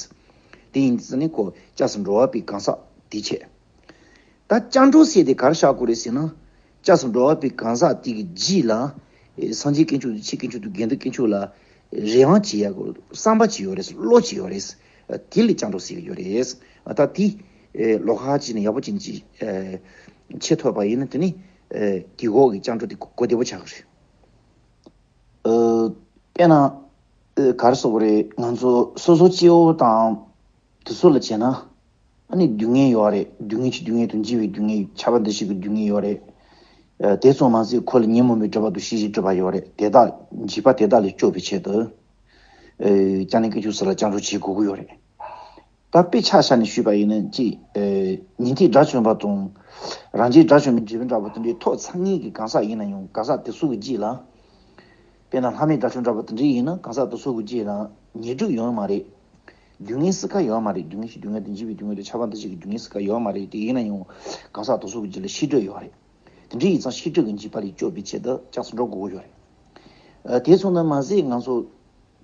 དེ་ཡིན་ཙང་ནི་ཁོ་སྐྱབས་སུ་འགྲོ་བ་པའི་གང་ཟག་དེ་བྱས། ད་སྐྱབས་འགྲོ་ཟེར་དེ་ག་རེ་བཞག་དགོས་རེད་ཟེར་ན། སྐྱབས་སུ་འགྲོ་བ་པའི་གང་ཟག་དེ་གི་རྗེས་ལ། ཨེ། སངས་རྒྱས་དཀོན་མཆོག་དང་ཆེ་དཀོན་མཆོག་དང་དགེ་འདུན་དཀོན་མཆོག་ལ་རེ་དབང་བྱེད་ཡག་གི་བསམ་པ་ཅིག་ཡོད་རེད། བློ་ཅིག་ཡོད་རེད། དེ་ལ་སྐྱབས་འགྲོ་ཟེར་གྱི་ཡོད་རེད། ད་དེ། ཨེ། ལོགས་ཀ་ཅིག་ནས་ཡག་པོ་ཅིག་ནས་ཅིག་ཨེ། ཤེས་ཐུབ་པ་ཡིན་ན་དེ་ནི། ཨེ། དེ་འོག་གི་སྐྱབས་འགྲོ་དེ་གོ་བདེ་པོ་ཆགས་ཀྱི་རེད། ཨ། དཔེར་ན། ཨ། ག་རེ་ཟེར་དགོས་རེད། ང་ཚོ་སོ་སོ་སྐྱེ་བོ་དང་དེ་ཚོ་ལ་བྱས་ན། ཨ་ནི་སྡུག་བསྔལ་ཡོད་རེད། སྡུག་བསྔལ་གྱི་སྡུག་བསྔལ་དང་འཇིགས་པའི་སྡུག་བསྔལ། ཆགས་པ་འདུ་ཤེས་ཀྱི་སྡུག་བསྔལ་ཡོད་རེད། ཨ། དེ་ཙམ་མ་ཟད་ཁོ་ལ་ཉོན་མོངས་པའི་སྒྲིབ་པ་དང་ཤེས་བྱའི་སྒྲིབ་པ་ཡོད་རེད། དེ་དག་འཇིགས་པ་དེ་དག་ལས་སྐྱོབ་པའི་ཆེད་དུ། ཨ། བྱམས་ལྡན་དཀོན་མཆོག་གསུམ་ལ་སྐྱབས་འགྲོ་བྱེད་དགོས་ཀྱི་ཡོད་རེད། ད་དཔེ་ཆ་བཞག་ནས་ཞུས་པ་ཡིན་ན་ཅིག་ཨེ། ཉན་ཐོས་དགྲ་བཅོམ་པ་དང་། རང་རྒྱལ་དགྲ་བཅོམ་པའི་འབྲས་བུ་འདྲ་པོ་དེ་འདྲའི་ཐོབ་ཚར་མཁན་གྱི་གང་ཟག་ཡིན་ན་ཡང་གང་ཟག་དེ་ཚོ་གི་རྗེས་ལ། དཔེར་ན་ལྷ་མིའི་དགྲ་བཅོམ་འདྲ་པོ་དེ་འདྲའི་ཡིན་ན་གང་ཟག་དེ་ཚོ་གི་རྗེས་ལ་ཉེས་སྒྲིབ་ཡོད་མ་རེད། སྡུག་བསྔལ་སུ་ཁ་ཡོད་མ་རེད། སྡུག་བསྔལ་གྱི་སྡུག་བསྔལ་དང་འཇིགས་པའི་སྡུག་བསྔལ་དང་ཆགས་པ་འདུ་ཤེས་ཀྱི་སྡུག་བསྔལ་སུ་ཁ་ཡོད་མ་རེད། དེ་ཡིན་ན་ཡང་གང་ཟག་དེ་ཚོ་གི་རྗེས་ལ་ཤེས་སྒྲིབ་ཡོད་རེད། དེ་འདྲ་ཡིན་ཙང་ཤེས་སྒྲིབ་ཀྱི་འཇིགས་པ་ལས་སྐྱོབ་པའི་ཆེད་དུ་སྐྱབས་སུ་འགྲོ་དགོས་ཀྱི་ཡོད་རེད། ཨ། དེ་ཙམ་དུ་མ་ཟད་ང་ཚོ་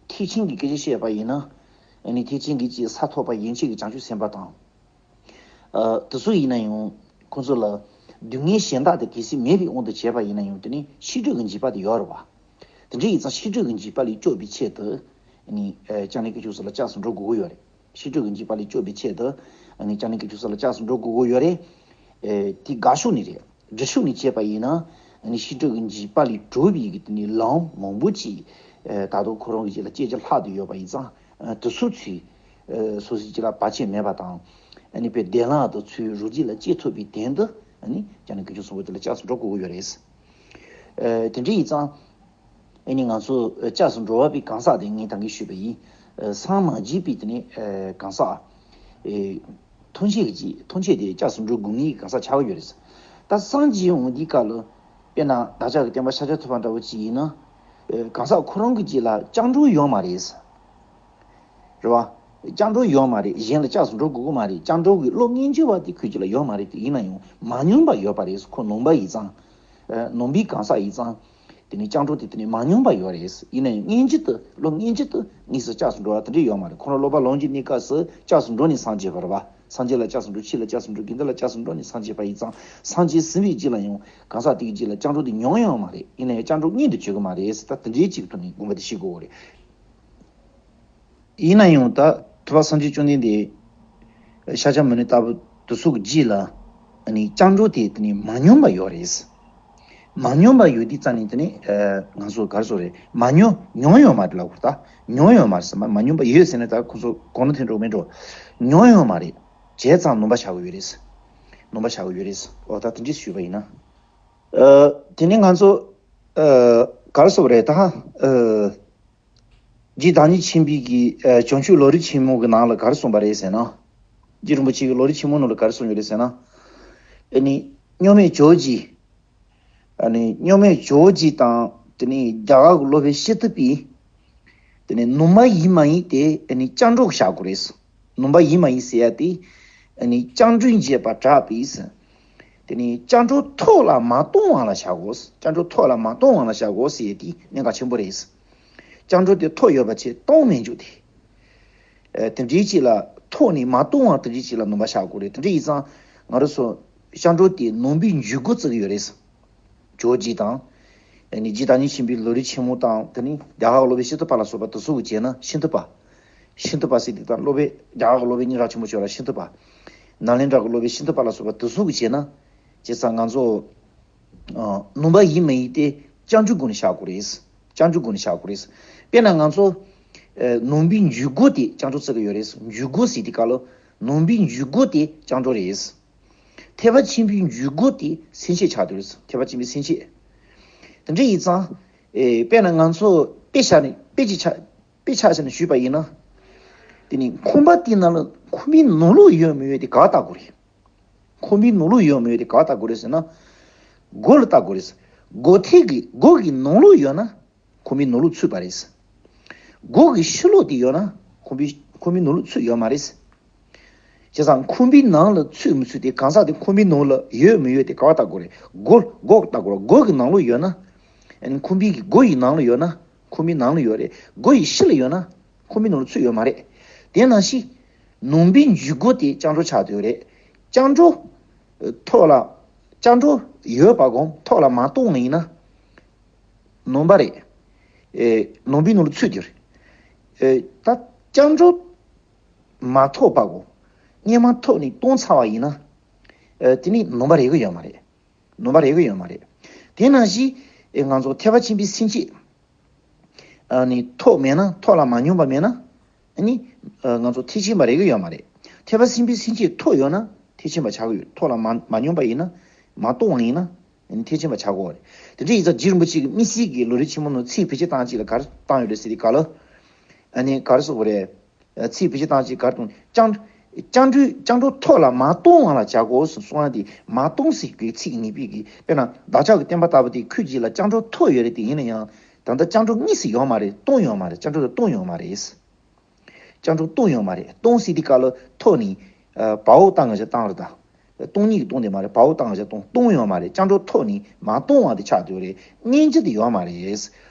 ཐེག་ཆེན་གྱི་སྐད་ཆ་བཤད་པ་ཡིན་ན། ཨ་ནི་ཐེག་ཆེན་གྱི་ཅིག་ས་ཐོབ་པ་ཡན་ཆད་ཀྱི་བྱང་ཆུབ་སེམས་དཔའ་དང་། ཨ། དེ་ཚོ་ཡིན་ན་ཡང་ཁོང་ཚོ་ལ་སྡུག་བསྔལ་གཞན་དག་དེ་གལ་སྲིད་མེད་པའི་དབང་དུ་བྱས་པ་ཡིན་ན་ཡང་དེ་ནི་ཤེས་སྒྲིབ་ཀྱི་འཇིགས་པ་དེ་ཡོད་རེད་བ། དེ་འདྲ་ཡིན་ཙང་ཤེས་སྒྲིབ་ཀྱི་འཇིགས་པ་ལས་སྐྱོབ་པའི་ཆེད་དུ། ཨ་ནི། ཨ། བྱམས་ལྡན་དཀོན་མཆོག་གསུམ་ལ་སྐྱབས་སུ་འགྲོ་དགོས་ཀྱི་ཡོད་རེད། ཤེས་སྒྲིབ་ཀྱི་འཇིགས་པ་ལས་སྐྱོབ་པའི་ཆེད་དུ། ཨ་ནི་བྱམས་ལྡན་དཀོན་མཆོག་གསུམ་ལ་སྐྱབས་སུ་འགྲོ་དགོས་ཀྱི་ཡོད་རེད། ཨེ། དེ་དགག་ཕྱོགས་ནས་རེད། སྒྲུབ་ཕྱོགས་ནས་བྱས་པ་ཡིན་ན། ཨ་ནི་ཤེས་སྒྲིབ་ཀྱི་འཇིགས་པ་ལས་གྲོལ་བའི་གི་དེ་ནི་ལམ་མང་པོ་ཅིག་ཨེ། ད་དུང་ཁོ་རང་གི་རྗེས་ལ་སྐྱེ་ཅི་ལྷག་ཏུ་ཡོད་པ་ཡིན་ཙང་། ཨ། དེ་ཚོ་ཚུར། ཨེ། སོ་སོའི་རྗེས་ལ་བར་ཆད་མེད་པ་དང་། ཨ་ནི་དཔེ་བདེ་བླག་ཏུ་ཚུར་རང་རྒྱུད་ལ་སྐྱེ་ཐུབ་པའི་དོན་དུ། ཨ་ནི་བྱམས་ལྡན་དཀོན་མཆོག་གསུམ་པོ་དེ་ལ་སྐྱབས་སུ་འགྲོ་དགོས་ཀྱི་ཡོད་རེད། ཨེ། དེ་འདྲ་ཡིན་ཙང་། ཨ་ནི་ང་ཚོ་སྐྱབས་སུ་འགྲོ་བ་པའི་གང་ཟག་དེ་ངས་ད་གིན་ཞུས་པ་ཡིན། ཨ། སངས་མ་རྒྱས་པའི་དེ་ནི། ཨ། གང་ཟག་ཨེ། ཐམས་ཅད་ཀྱི་ཐམས་ཅད་དེ་སྐྱབས་སུ་འགྲོ་དགོས་ངེས་ཀྱི་གང་ཟག་ཆགས་ཀྱི་ཡོད་རེད། ད་སངས་རྒྱས་འོང་དུས་སྐབས་ལ། དཔེར་ན་བདག་ཅག་གི་སྟོན་པ་ཤཱཀྱ་ཐུབ་པ་འདྲ་བོ་ཅིག་ཡིན་ན། ཨེ། གང་ཟག་ཁོ་རང་གི་རྗེས་ལ་སྐྱབས་འགྲོ་ཡོད་མ་རེད། རེད་བ། སྐྱབས་འགྲོ་ཡོད་མ་རེད། གཞན་ལ་སྐྱབས་སུ་འགྲོ་དགོས་ཀྱི་མ་རེད། སྐྱབས་འགྲོ་གི་བློ་ངེས་འབྱུང་བ་དེ་ཁོའི་རྗེས་ལ་ཡོད་མ་རེད། དེ་ཡིན་ན་ཡང་མ་སྙོམས་པ་ཡོད་པ་རེད། ཁོ་ནང་པ་ཡིན་ཙང་། ཨེ། ནང་པའི་གང་ཟག་ཡིན་ཙང་། དེ་ནི་སྐྱབས་འགྲོ་དེ་དེ་ནི་མ་སྙོམས་པ་ཡོད་རེད། ཡིན་ན་ཡང་སྔོན་ཆད་དུ་བློ་སྔོན་ཆད་དུ་དངོས་སུ་སྐྱབས་སུ་འགྲོ་བ་དེ་འདྲ་ཡོད་མ་རེད། ཁོ་རང་སློབ་པ་ལོངས་སྤྱོད་གནས་སྐབས་སུ་སྐྱབས་སུ་འགྲོ་ནས་སངས་རྒྱས་པ་རེད་བ། སངས་རྒྱས་ལ་སྐྱབས་སུ་འགྲོ། ཆོས་ལ་སྐྱབས་སུ་འགྲོ། དགེ་འདུན་ལ་སྐྱབས་སུ་འགྲོ་ནས་སངས་རྒྱས་པ་ཡིན་ཙང་། སངས་རྒྱས་ཟིན་པའི་རྗེས་ལ་ཡང་གང་ཟག་དེ་གི་རྗེས་ལ་སྐྱབས་འགྲོ་དེ་མྱོང་ཡོད་མ་རེད། ཡིན་ན་ཡང་སྐྱབས་འགྲོ་མངོན་དུ་བྱེད་ཀྱི་མ་རེད། ད་དེ་འདྲའི་ཅིག་ཐོག་ནས་དགོངས་པ་དེ་བཞེས་དགོས་རེད། ཡིན་ན་ཡང་ད་ཐུབ་པ་སངས་རྒྱས་བཅོམ་ལྡན་འདས། ཤཱཀྱ་མུ་ནེ་ལྟ་བུ་དེ་ཚོ་གི་རྗེས་ལ། ཨ་ནི་སྐྱབས་འགྲོ་དེ་དེ་ནི་མ་སྙོམས་པ་ཡོད་རེད། མ་སྙོམས་པ་ཡོད་དུས་ཙང་ནས་དེ་ནི། ཨ། ང་ཚོ་ག་རེ་ཟེར་དགོས་རེད། མ་མྱོང་མྱོང་ཡོད་མ་རེད་ལབ་དགོས་རེད། ད་མྱོང་ཡོད་མ་རེད་ཟེར། མ་མ་སྙོམས་པ་ཡོད་ཟེར་ན་ད་ཁོ་ཚོ་གོ་ནོར་ཐོན་འགྲོ་མེད་འགྲོ། མྱོང་ཡོད་མ་རེད། བྱས་ཙང་ནོར་བ་ཆགས་ཀྱི་ཡོད་རེད། ནོར་བ་ཆགས་ཀྱི་ཡོད་རེད། འོ་ད་དེ་འདྲས་ཞུས་པ་ཡིན་ན། ཨ། དེ་ནི་ང་ཚོ། ཨ། ག་རེ་ཟེར་དགོས་རེད་ད། ཨ། རྗེ་བདག་ཉིད་ཆེན་པོའི་གི། ཨ། བྱང་ཆུབ་ལམ་རིམ་ཆེན་མོ་གི་ནང་ལ་ག་རེ་གསུངས་པ་རེད་ཟེར་ན། རྗེ་རིན་པོ་ཆེ་གི་ལམ་རིམ་ཆེན་མོ་ནང་ལ་ག་རེ་གསུངས་ཡོད་རེད་ཟེར་ན། ཨ་ནི་སྙོམས་མེད་ཇོ་བོ་རྗེ། ཨ་ནི་སྙོམས་མེད་ཇོ་བོ་རྗེ་དང་དེ་ནི་རྒྱ་གར་གྱི་སློབ་དཔོན་ཤཱཀྱ་ཐུབ་པའི། དེ་ནི་ནང་པ་ཡིན་མ་ཡིན་དེ་ཨ་ནི་སྐྱབས་འགྲོ་གི་བཞག་དགོས་རེད། ནང་པ་ཡིན་མ་ཡིན་ཟེར་ཡ་དེ། ཨ་ནི་སྐྱབས་འགྲོའི་འབྱེད་པ་གྲགས་པས། དེ་ནི་སྐྱབས་འགྲོ་ཐོག་ལ་མ་གཏོང་བ་ལ་བཞག་དགོས། སྐྱབས་འགྲོ་ཐོག་ལ་མ་གཏོང་བ་ལ་བཞག་དགོས་ཟེར་ཡ་དེ་གནད་འགག་ཆེན་པོ་རེད། སྐྱབས་འགྲོ་དེ་ཐོག་ཡོད་པ་བྱས་གཏོང་མི་འཇུག་དེ། ཨ། དེ་འདྲའི་ཅིག་ལ་ཐོག་ནས་མ་གཏོང་བ་དེ་འདྲའི་ཅིག་ལ་ནང་པ་བཞག་དགོས་རེད། དེ་འདྲ་ཡིན་ཙང་ ང་རང་ཚོ་སྐྱབས་འགྲོ་དེ་ནང་པའི་འཇུག་སྒོ་བརྩི་གི་ཡོད་རེད། ཇོ་རྗེ་དང་། ཨ་ནི་རྗེ་བདག་ཉིད་ཆེན་པོའི་ལམ་རིམ་ཆེན་མོ་དང་དེ་ནི་རྒྱ་གར་སློབ་དཔོན་ཤིན་ཏུ་པ་ལ་སོགས་པ་དེ་ཚོ་གི་བྱས་ན་ཤིན་ཏུ་པ། ཤིན་ཏུ་པ་ཟེར་དེ་དང་སློབ་དཔོན་རྒྱ་གར་གྱི་སློབ་དཔོན་སྙན་གྲགས་ཆེན་པོ་ཞིག་ཡོད་ར་ཤིན་ཏུ་པ། ནཱ་ལེནྡྲ་གི་སློབ་དཔོན་ཤིན་ཏུ་པ་ལ་སོགས་པ་དེ་ཚོ་གི་བྱས་ན། བྱས་ཙང་ང་ཚོ་ཨ་ནང་པ་ཡིན་མ་ཡིན་དེ་སྐྱབས་འགྲོའི་སྒོ་ནས་བཞག་དགོས་རེད། སྐྱབས་འགྲོའི་སྒོ་ནས་བཞག་དགོས་རེད། དཔེར་ན་ང་ཚོ་ཨ་ནང་པའི་འཇུག་སྒོ་དེ་སྐྱབས་འགྲོ་བརྩི་གི་ཡོད་རེད། འཇུག་སྒོ་ཟེར་དེ་ག་ལ་ནང་པའི་འཇུག་སྒོ་དེ་སྐྱབས་འགྲོ་རེད། ཐེག་པ་ཆེན་པོའི་འཇུག་སྒོ་དེ་སེམས་བསྐྱེད་ཆགས་བསྡད་ཡོད་རེད། ཐེག་པ་ཆེན་པོའི་སེམས་བསྐྱེད། དེ་འདྲ་ཡིན་ཙང་། ཨེ་དཔེར་ན་ང་ཚོ་དཔེ་བཞག་ནས་དཔེ་ཅིག་ཆ་དཔེ་ཆ་བཞག་ནས་ཞུས་པ་ཡིན་ན། དེ་ནི་ཁང་པ་དེའི་ནང་ལ་ཁང་པའི་ནང་ལོགས་ཡོད་མི་ཡོད་དེ་ག་ལྟ་དགོས་རེད། ཁང་པའི་ནང་ལོགས་ཡོད་མི་ཡོད་དེ་ག་ལྟ་དགོས་རེད་ཟེར་ན། སྒོ་ལ་ལྟ་དགོས་རེད། སྒོ་ཐེག་གི་སྒོ་གི་ནང་ལོགས་ཡོད་ན་ཁང་པའི་ནང་ལོགས་ཚུད་པ་རེད། སྒོ་གི་ཕྱི་ལོགས་དེ་ཡོད་ན་ཁང་པའི་ཁང་པའི་ནང་ལོགས་ཚུད་ཡོད་མ་རེད། བྱས་ཙང་ཁང་པའི་ནང་ལ་ཚུད་མི་ཚུད་དེ་གང་ཟག་དེ་ཁང་པའི་ནང་ལ་ཡོད་མི་ཡོད་དེ་ག་པར་ལྟ་དགོས་རེད། སྒོ་སྒོ་ལྟ་དགོས་རེད། སྒོ་གི་ནང་ལོགས་ཡོད་ན། ཨ་ནི་ཁང་པའི་གི་སྒོ་ཡི་ནང་ལ་ཡོད་ན་ཁང་པའི་ནང་ལ་ཡོད་རེད། སྒོ་ཡི་ཕྱི་ལ་ཡོད་ན་ཁང་པའི་ནང་ལ་ཚུད་ཡོད་མ་རེད། དེ་ནང་བཞིན་ནང་པའི་འཇུག་སྒོ་དེ་སྐྱབས་འགྲོ་ཆགས་བསྡད་ཡོད་རེད། སྐྱབས་འགྲོ་ཐོག་ལ་སྐྱབས་འགྲོ་ཡོད་པ་གོ་ཐོག་ལ་མ་གཏོང་བ་ཡིན་ན་ནང་པ་རེད། ཨེ་ནང་པའི་ནང་ལ་ཚུད་བསྡད་ཡོད་རེད། ཨེ་ད་སྐྱབས་འགྲོ་མ་ཐོབ་པ་གོ། སྔོན་མ་ཐོབ་ནས་གཏོང་ཚར་བ་ཡིན་ན། ཨ་དེ་ནི་ནང་པ་རེག་གི་ཡོད་མ་རེད། ནང་པ་རེག་གི་ཡོད་མ་རེད། དེ་ནང་བཞིན་ཨེ་ང་ཚོ་ཐེག་པ་ཆེན་པོའི་སེམས་བསྐྱེད། ཨ་ནི་ཐོབ་མེད་ན་ཐོབ་ལ་མ་སྙོམས་པ་མེད་ན། ཨ་ནི་ཨ་ང་ཚོ་ཐེག་ཆེན་པ་རེག་གི་ཡོད་མ་རེད། ཐེག་པ་ཆེན་པོའི་སེམས་བསྐྱེད་ཐོབ་ཡོད་ན་ཐེག་ཆེན་པ་ཆགས་ཀྱི་ཡོད། ཐོབ་ལ་མ་མ་སྙོམས་པ་ཡིན་ན་མ་གཏོང་བ་ཡིན་ན། ཨ་ནི་ཐེག་ཆེན་པ་ཆགས་དགོས་པ་རེད། དེ་འདྲ་ཡིན་ཙང་རྗེ་རིན་པོ་ཆེ་གིས་དམིགས་བསལ་གྱི་ལམ་རིམ་ཆེན་མོ་ནང་ཚིག་བེད་སྤྱོད་བཏང་ཅིག་ལ་ག་རེ་བཏང་ཡོད་རེད་ཟེར་དུས་ག་ལ། ཨ་ནི་ག་རེ་ཟེར་དགོས་རེད། ཚིག་བེད་སྤྱོད་བཏང་ཅིག་ག་རེ་གཏོང་། སྐྱབས་སྐྱབས་འགྲོའི་སྐྱབས་འགྲོ་ཐོབ་ལ་མ་གཏོང་བ་ལ་བྱ་དགོས་ཟེར་གསུངས་ཡ་དེ་མ་གཏོང་ཟེར་གྱི་ཚིག་ངེས་པའི་གི་དཔེར་ན་བདག་ཅག་གི་བསྟན་པ་ལྟ་བུ་དེ་ཁོས་ཅིག་ལ་སྐྱབས་འགྲོ་ཐོབ་ཡོད་རེད་དེ་ཡིན་ན་ཡང་ད་ལྟ་སྐྱབས་འགྲོ་དངོས་སུ་ཡོད་མ་རེད། གཏོང་ཡོད་མ་རེད། སྐྱབས་འགྲོ་དེ་གཏོང་ཡོད་མ་རེད། སྐྱབས་འགྲོ་གཏོང་ཡོད་མ་རེད། གཏོང་ཟེར་དུས་ག་ལ་ཐོབ་ནས་ཨ་བའོ་བཏང་བཞག་བཏང་རེད་ད། གཏོང་ཉིད་ཀྱི་གཏོང་དེ་མ་རེད། བའོ་བཏང་བཞག་གཏོང་གཏོང་ཡོད་མ་རེད། སྐྱབས་འགྲོ་ཐོབ་ནས་མ་གཏོང་བ་དེ་ཆགས་བསྡད་ཡོད་རེད། སྙིང་རྗེ་དེ་ཡོད་མ་རེད།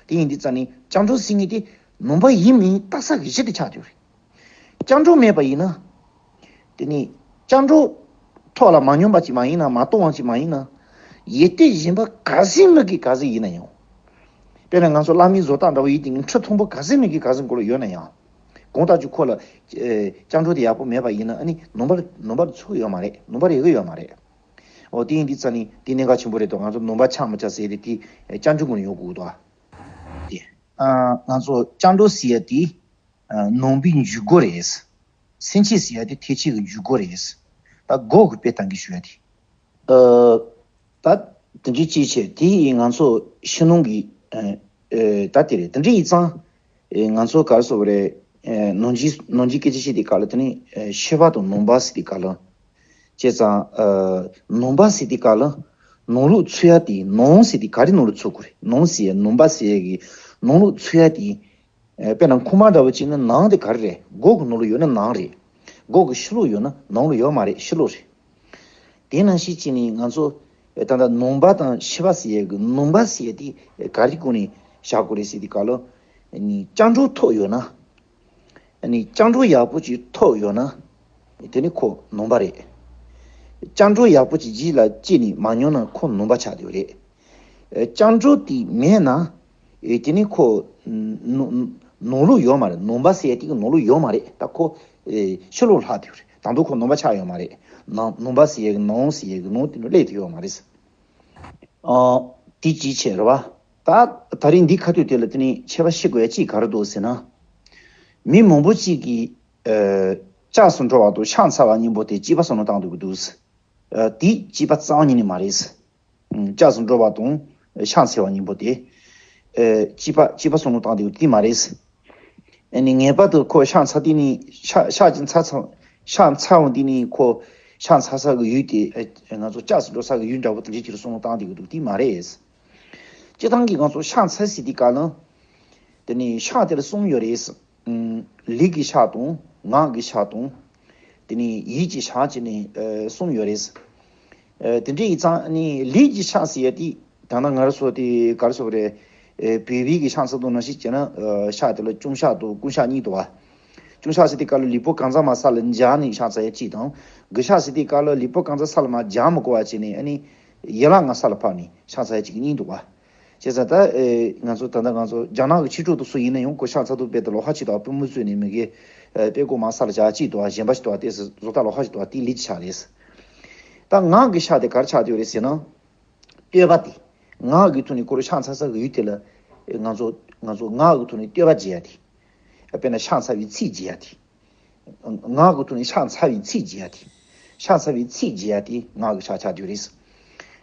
དེ་ཡིན་དུས་ཙ་ནི་སྐྱབས་འགྲོ་ཟེར་མཁན་དེ་ནང་པ་ཡིན་མིན་བརྟག་ས་གི་གཞི་དེ་ཆགས་བསྡད་ཡོད་རེད། སྐྱབས་འགྲོ་མེད་པ་ཡིན་ན། དེ་ནི་སྐྱབས་འགྲོ་ཐོབ་ལ་མ་སྙོམས་པ་ཅིག་མ་ཡིན་ན་མ་གཏོང་བ་ཅིག་མ་ཡིན་ན། ཡེ་ཏེ་གཞན་པ་ག་ཟིག་མི་དགེ་ག་ཟིག་ཡིན་ན་ཡང་། དཔེར་ན་ང་ཚོ་བླ་མའི་བཟོ་ལྟ་འདྲ་བོ་ཡིན་དེ་ནི་ཁྲི་མཐོན་པོ་ག་ཟིག་མི་དགེ་ག་ཟིག་མགོ་ལ་ཡོད་ན་ཡང་། གང་ལྟར་གྱི་ཁོ་ལ་ཨེ་སྐྱབས་འགྲོ་དེ་ཡག་པོ་མེད་པ་ཡིན་ན་ཨ་ནི་ནང་པར་ནང་པར་ཚུད་ཀྱི་ཡོད་མ་རེད། ནང་པར་ཡོད་ཀྱི་ཡོད་མ་རེད། འོ་དེ་ཡིན་དུས་ཙ་ནི་དེ་གནད་འགག་ཆེན་པོ་རེད་དོ། ང་ཚོ་ནང་པ་ཆགས་མི་ཆགས་ཟེར་དེ་དེ་སྐྱབས་འགྲོའི་སྒོ་ནས་ཡོང་དགོས་འདུག་ཨ། དེ་ཨ་ང་ཚོ་སྐྱབས་འགྲོ་ཟེར་ཡ་དེ་ཨ་ནང་པའི་འཇུག་སྒོ་རེད། སེམས་བསྐྱེད་ཟེར་ཡ་དེ་ཐེག་ཆེན་གྱི་འཇུག་སྒོ་རེད། ད་སྒོ་གི་དཔེ་བཏང་གི་ཞུ་ཡ་དེ། ཨ། ད་དེ་འདྲའི་ཅིག་བྱས་དེ་ཡིས་ང་ཚོ་ཕྱི་ནང་གི་ཨ་ཨ་ད་དེ་རེད། དེ་འདྲ་ཡིན་ཙང་ཨ་ང་ཚོ་ག་རེ་ཟེར་དགོས་རེད། ཨ་ནང་གཞི་ནང་གཞི་སྐད་ཆ་བཤད་དེ་ག་ལ་དེ་ནི་ཨ་ཕྱི་པ་དང་ནང་པ་ཟེར་དེ་ག་ལ། བྱས་ཙང་ཨ་ནང་པ་ཟེར་དེ་ག་ལ་ནང་ལོགས་ཚུད་ཡ་དེ་ནང་ཟེར་དེ་ག་རེ་ནང་ལོགས་ཚུད་དགོས་རེད། ནང་ཟེར་ཡ་ནང་པ་ཟེར་ཡ་གི་ནང་ལོགས་ཚུད་ཡ་དེ། ཨ་དཔེར་ན་ཁུག་མ་འདྲ་བོ་གཅིག་ནི་ནང་དེ་ག་རེ་རེད། སྒོ་གི་ནང་ལོགས་ཡོད་ན་ནང་རེད། སྒོ་གི་ཕྱི་ལོགས་ཡོད་ན་ནང་ལོགས་ཡོད་མ་རེད། ཕྱི་ལོགས་རེད། དེ་ནང་བཞིན་གཅིག་ནི་ང་ཚོ་ད་ལྟ་ནང་པ་དང་ཕྱི་པ་ཟེར་ཡས་ཀྱི་ནང་པ་ཟེར་ཡས་དེ་ག་རེ་སྒོ་ནས་བཞག་དགོས་རེད་ཟེར་དུས་ག་ལ་ནི་སྐྱབས་འགྲོ་ཐོབ་ཡོད་ན། ནི་སྐྱབས་འགྲོ་ཡག་པོ་ཅིག་ཐོབ་ཡོད་ན། དེ་ནི་ཁོ་ནང་པ་རེད། སྐྱབས་འགྲོ་ཡག་པོ་ཅིག་རྗེས་ལ་སྐྱེས་ནས་མ་མྱོང་ན་ཁོ་ནང་པ་ཆགས་བསྡད་ཡོད་རེད། ཨ་སྐྱབས་འགྲོ་དེ་མེད་ན། ཨེ་དེ་ནི་ཁོ་ནང་ནང་ལོགས་ཡོད་མ་རེད། ནང་པ་ཟེར་ཡ་དེ་གི་ནང་ལོགས་ཡོད་མ་རེད། ད་ཁོ་ཨེ་ཕྱི་ལོགས་ལྷག་བསྡད་ཡོད་རེད། ད་དུང་ཁོ་ནང་པ་ཆགས་ཡོད་མ་རེད། ནང་ནང་པ་ཟེར་ཡ་གི་ནང་ཟེར་ཡ་གི་ནང་དེ་ནི་སླེབས་བསྡད་ཡོད་མ་རེད། ཨ་དེ་ཅིག་བྱས་རེད་བ། ད་ད་རིང་འདི་ཁ་ཐུག་དེ་ལ་དེ་ནི་ཁྱད་པར་ཤེས་དགོས་ཡ་ཅིག་ག་རེ་འདུག་ཟེར་ན། མི་མང་པོ་ཅིག་གིས་ཨེ་སྐྱབས་སུ་འགྲོ་བ་དང་ཕྱག་འཚལ་བ་གཉིས་པོ་དེ་གཅིག་པ་བསམ་བློ་བཏང་འདུག་གི་འདུག་ཨ་དེ་གཅིག་པ་རྩ་བ་ཉིད་ནས་མ་རེད། ཨ་སྐྱབས་སུ་འགྲོ་བ་དང་ཕྱག་འཚལ་བ་གཉིས་པོ་དེ། ཨ་གཅིག་པ་གཅིག་པ་བསམ་བློ་བཏང་འདུག་དེ་མ་རེད། ཨ་ནི་ངེས་པར་དུ་ཁོ་ཕྱག་འཚལ་དུས་ནི་ཕྱག་ཕྱག་ཅིག་འཚལ་ཚར། ཕྱག་འཚལ་འོང་དུས་ནི་ཁོ་ཕྱག་འཚལ་ས་གི་ཡུལ་དེ་ཨ་ང་ཚོ་སྐྱབས་སུ་འགྲོ་ས་གི་ཡུལ་འདྲ་བོ་དེ་འདྲའི་ཅིག་ལ་བསམ་བློ་བཏང་འདུག་གི་འདུག་དེ་མ་རེད། སྤྱིར་བཏང་གི་ང་ཚོ་ཕྱག་འཚལ་ཟེར་དུས་ག་ལ། དེ་ནི་ཕྱག་དེ་ལ་གསུམ་ཡོད་རེད། ཨུམ། ལུས་ཀྱི་ཕྱག་དང་ངག་གི་ཕྱག་དང་། དེ་ནི་ཡིད་ཀྱི་ཕྱག་བྱས་ནས་ཨ་གསུམ་ཡོད་རེད། ཨ་དེ་འདྲ་ཡིན་ཙང་ནི་ལུས་ཀྱི་ཕྱག་ཟེར་ཡ་དེ་ད་ནང་ང་རང་ཚོ་དེ་ག་རེ་ཟེར་དགོས་རེད། ཨ་བོད་པའི་གི་ཕྱག་འཚལ་དུས་ནང་བཞིན་བྱས་ན་ཨ་ཕྱག་དེ་ལ་བཅོམ་ཕྱག་དང་བསྐུམ་ཕྱག་གཉིས་འདུག་བ། ཅུང་ཤ་ཟེར་དུས་སྐབས་ལ་ལུས་པོ་གང་ཚང་མ་ས་ལ་འབྱར་ནས་ཕྱག་འཚལ་ཡ་གཅིག་དང་། དགུ་ཤ་ཟེར་དུས་སྐབས་ལ་ལུས་པོ་གང་ཚང་ས་ལ་མར་འབྱར་མི་དགོས་པ་བྱས་ནས་ཨ་ནི་ཡན་ལག་ལྔ་ས་ལ་ཕབ་ནས་ཕྱག་འཚལ་ཡ་གཅིག་གཉིས་འདུག་བ། བྱས་ཙང་ད་ཨེ་ང་ཚོ་ད་ལྟ་ང་ཚོ་རྒྱ་ནག་གི་ཆོས་ཕྱོགས་དེ་ཚོ་ཡིན་ན་ཡང་ཁོ་ཕྱག་འཚལ་དུས་དཔེ་དེ་ལོགས་ཀ་གཅིག་དང་པུས་མོ་བཙུགས་ནས་མི་དགེ་ཨེ་དཔེ་ཀོ་མ་ས་ལ་བཞག་གཅིག་དང་གཞན་པ་ཞིག་དང་དེ་བཟོ་ལྟ་ལོགས་ཀ་གཅིག་དང་དེ་ལས་ཀྱི་ཕྱག་རེད། ད་ངག་གི་ཕྱག་དེ་ག་རེ་ཆགས་བསྡད་ཡོད་རེད་ཟེར་ན། བསྟོད་པ་དེ། ངག་གི་ཐོག་ནས་ཁོ་རང་ཕྱག་འཚལ་ས་གི་ཡུལ་དེ་ལ་ང་ཚོ་ང་ཚོ་ངག་གི་ཐོག་ནས་བསྟོད་པ་བྱེད་ཡ་དེ། དཔེར་ན་ཕྱག་འཚལ་བའི་ཚིག་བྱེད་ཡ་དེ། ངག་གི་ཐོག་ནས་ཕྱག་འཚལ་བའི་ཚིག་བྱེད་ཡ་དེ། ཕྱག་འཚལ་བའི་ཚིག་བྱེད་ཡ་དེ་ངག་གི་ཕྱག་ཆགས་བསྡད་ཡོད་རེད།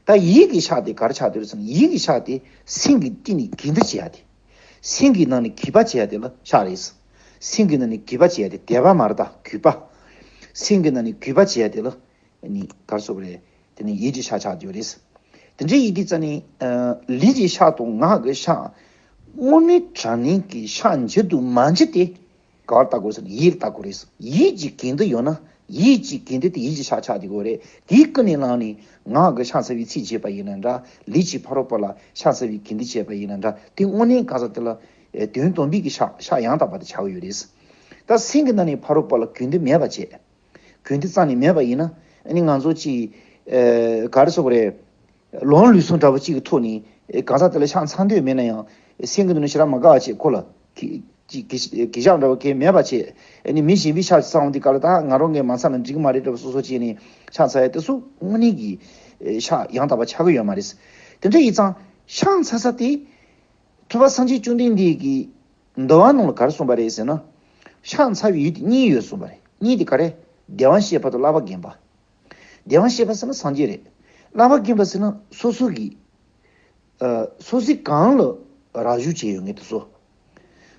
ད་ཡིད་ཀྱི་ཕྱག་དེ་ག་རེ་ཆགས་བསྡད་ཡོད་རེད་ཟེར་ན་ཡིད་ཀྱི་ཕྱག་དེ་སེམས་ཀྱི་གཏིང་ནས་གུས་འདུད་བྱེད་ཡ་དེ། སེམས་ཀྱི་ནང་ནས་གུས་པ་བྱེད་ཡ་དེ་ལ་ཕྱག་རེད། སེམས་ཀྱི་ནང་ནས་གུས་པ་བྱེད་ཡ་དེ་དད་པ་མ་རེད་ད་གུས་པ། སེམས་ཀྱི་ནང་ནས་གུས་པ་བྱེད་ཡ་དེ་ལ་ནི་ག་རེ་ཟེར་དགོས་རེད། དེ་ནི་ཡིད་ཀྱི་ཕྱག་ཆགས་བསྡད་ཡོད་རེད། དེ་འདྲའི་ཡིད་ཀྱི་རྩ་ནི་ལུས་ཀྱི་ཕྱག་དང་ངག་གི་ཕྱག་དངོས་གནས་དྲང་གནས་ཀྱི་ཕྱག་འཇུ་དང་མ་འཇུ་དེ་ག་བར་བལྟ་དགོས་ཟེར་ན་ཡིད་ལ་བལྟ་དགོས་རེད། ཡིད་ཀྱི་གུས་འདུད་ཡོད་ན་ཡིད་ཀྱི་གུས་འདུད་དེ་ཡིད་ཀྱི་ཕྱག་ཆགས་བསྡད་ཡོད་རེད། དེའི་ཀུན་ནས་བསླངས་ནས་ངག་གི་ཕྱག་འཚལ་བའི་ཚིག་བྱེད་པ་ཡིན་ན་འདྲ། ལུས་ཀྱི་ཕ་རོལ་པོ་ལ་ཕྱག་འཚལ་བའི་གུས་འདུད་བྱེད་པ་ཡིན་ན་འདྲ། དེ་དངོས་གནས་ག་ས་དེ་ལ་དོན་དམ་པའི་གི་ཕྱག་ཕྱག་ཡང་དག་པ་དེ་ཆགས་ཀྱི་ཡོད་རེད། ད་སེམས་ཀྱི་ནང་ནས་ཕ་རོལ་པོ་ལ་གུས་འདུད་མེད་པ་བྱས། གུས་འདུད་རྩ་ནས་མེད་པ་ཡིན་ན་ཨ་ནི་ང་ཚོ་ཅིག་ཨེ་ག་རེ་ཟེར་དགོས་རེད། ལོང་ལུས་ཟུངས་འདྲ་པོ་གཅིག་གི་ཐོག་ནས་ཨེ་གང་ཟག་དེ་ལ་ཕྱག་འཚལ་འདོད་མེད་ན་ཡང་སེམས་ཀྱི་ནང་ནས་ཞེ་དྲག་མ་དགའ་བ་བྱས་ཁོ་ལ་གི་གི་གི་གི་ཞག་འདྲ་པོ་གས་མེད་པ་བྱས། ཨ་ནི་མི་གཞན་པའི་ཕྱག་ཅིག་འཚལ་འོང་དུས་སྐབས་ལ་ད་ང་རང་གིས་མ་འཚལ་ན་འགྲིག་གི་མ་རེད་འདྲ་པོ་སོ་སོ་བྱས་ནས་ཕྱག་འཚལ་ཡ་དེ་ཚོ་དངོས་གནས་ཀྱི་ཨེ་ཕྱག་ཡང་དག་པ་ཆགས་ཀྱི་ཡོད་མ་རེད། དེ་འདྲ་ཡིན་ཙང་ཕྱག་འཚལ་ས་དེ་ཐུབ་པ་སངས་རྒྱས་བཅོམ་ལྡན་འདས་ཀྱིས་འདུལ་བ་ནང་ལ་ག་རེ་གསུངས་པ་རེད་ཟེར་ན། ཕྱག་འཚལ་བའི་ཡུལ་དེ་གཉིས་ཡོད་གསུངས་པ་རེད། གཉིས་དེ་ག་རེ། བདེ་བར་གཤེགས་པ་དང་བསླབ་པ་རྒན་པ། བདེ་བར་གཤེགས་པ་ཟེར་ན་སངས་རྒྱས་རེད། བསླབ་པ་རྒན་པ་ཟེར་ན་སོ་སོ་གི་ཨ་སོ་སོའི་གང་ལ་རག་ཞུགས་བྱས་ཡོད་མཁན་དེ་ཚོ།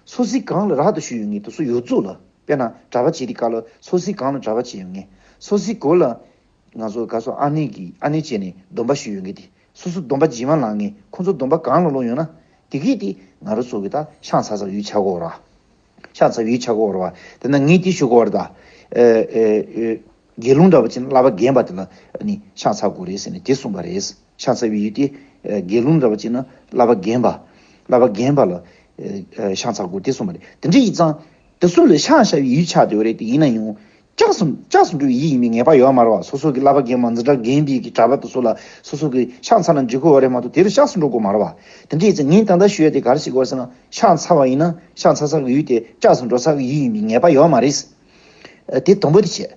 སོ་སོའི་གང་ལ་རག་ཏུ་ཞུགས་ཡོད་མཁན་དེ་ཚོ་ཡོངས་རྫོགས་ལ། དཔེར་ན་གྲྭ་པ་བྱེད་དུས་སྐབས་ལ་སོ་སོའི་གང་ལ་གྲྭ་པ་བྱས་ཡོད་མཁན། སོ་སོའི་གོ་ལ་ང་ཚོ་ག་སོ་ཨ་ནེ་གི་ཨ་ནེ་བྱས་ནས་སྡོམ་པ་ཞུས་ཡོད་མཁན་དེ། སོ་སོ་སྡོམ་པ་རྗེས་མ་ལངས་མཁན། ཁོང་ཚོ་སྡོམ་པ་གང་ལ་ལོག་ཡོད་ན་དེ་གས་དེ་ང་རང་ཚོ་གི་ད་ཕྱག་འཚལ་ས་ཡུལ་ཆགས་ཀྱི་ཡོད་རེད་བ། ཕྱག་འཚལ་ཡུལ་ཆགས་ཀྱི་ཡོད་རེད་བ། དེ་ན་ངས་དེ་ཞུ་གི་ཡོད་རེད་ད། ཨེ་ཨེ་ཨེ་དགེ་སློང་འདྲ་པོ་ཅིག་ན་བསླབ་པ་རྒན་པ་དེ་ལ་ནི་ཕྱག་འཚལ་དགོས་རེད་ཟེར་ནས་དེ་གསུངས་པ་རེད། ཕྱག་འཚལ་བའི་ཡུལ་དེ་ཨེ་དགེ་སློང་འདྲ་པོ་ཅིག་ན་བསླབ་པ་རྒན་པ། བསླབ་པ་རྒན་པ་ལ་ཨེ་ཨེ་ཕྱག་འཚལ་དགོས་དེ་གསུངས་པ་རེད། དེ་འདྲ་ཡིན་ཙང་དེ་ཚོ་ལ་ཕྱག་བྱ་བའི་ཡུལ་ཆགས་བསྡད་ཡོད་རེད་དེ། ཡིན་ན་ཡང་སྐྱབས་སུ་སྐྱབས་སུ་འགྲོ་བའི་ཡུལ་ཡིན་པའི་ངེས་པ་ཡོད་མ་རེད་བ། སོ་སོ་གི་བསླབ་པ་རྒན་པ་འཛིན་གྲྭ་རྒན་པའི་གི་གྲྭ་པ་དེ་ཚོ་ལ་སོ་སོ་གི་ཕྱག་འཚལ་ན་འགྲིག་གི་ཡོད་རེད་མ་གཏོགས་དེ་ལ་སྐྱབས་སུ་འགྲོ་དགོས་མ་རེད་བ། དེ་འདྲ་ཡིན་ཙང་ངས་ད་ལྟ་ཞུ་ཡ་དེ་ག་རེ་ཞིག་དགོས་ཟེར་ན། ཕྱག་འཚལ་བ་ཡིན་ན་ཕྱག་འཚལ་ས་གི་ཡུལ་དེ་སྐྱབས་སུ་འགྲོ་ས་གི་ཡུལ་ཡིན་པའི་ངེས་པ་ཡོད་མ་རེད། ཨ་དེ་དང་པོ་དེ་བྱས།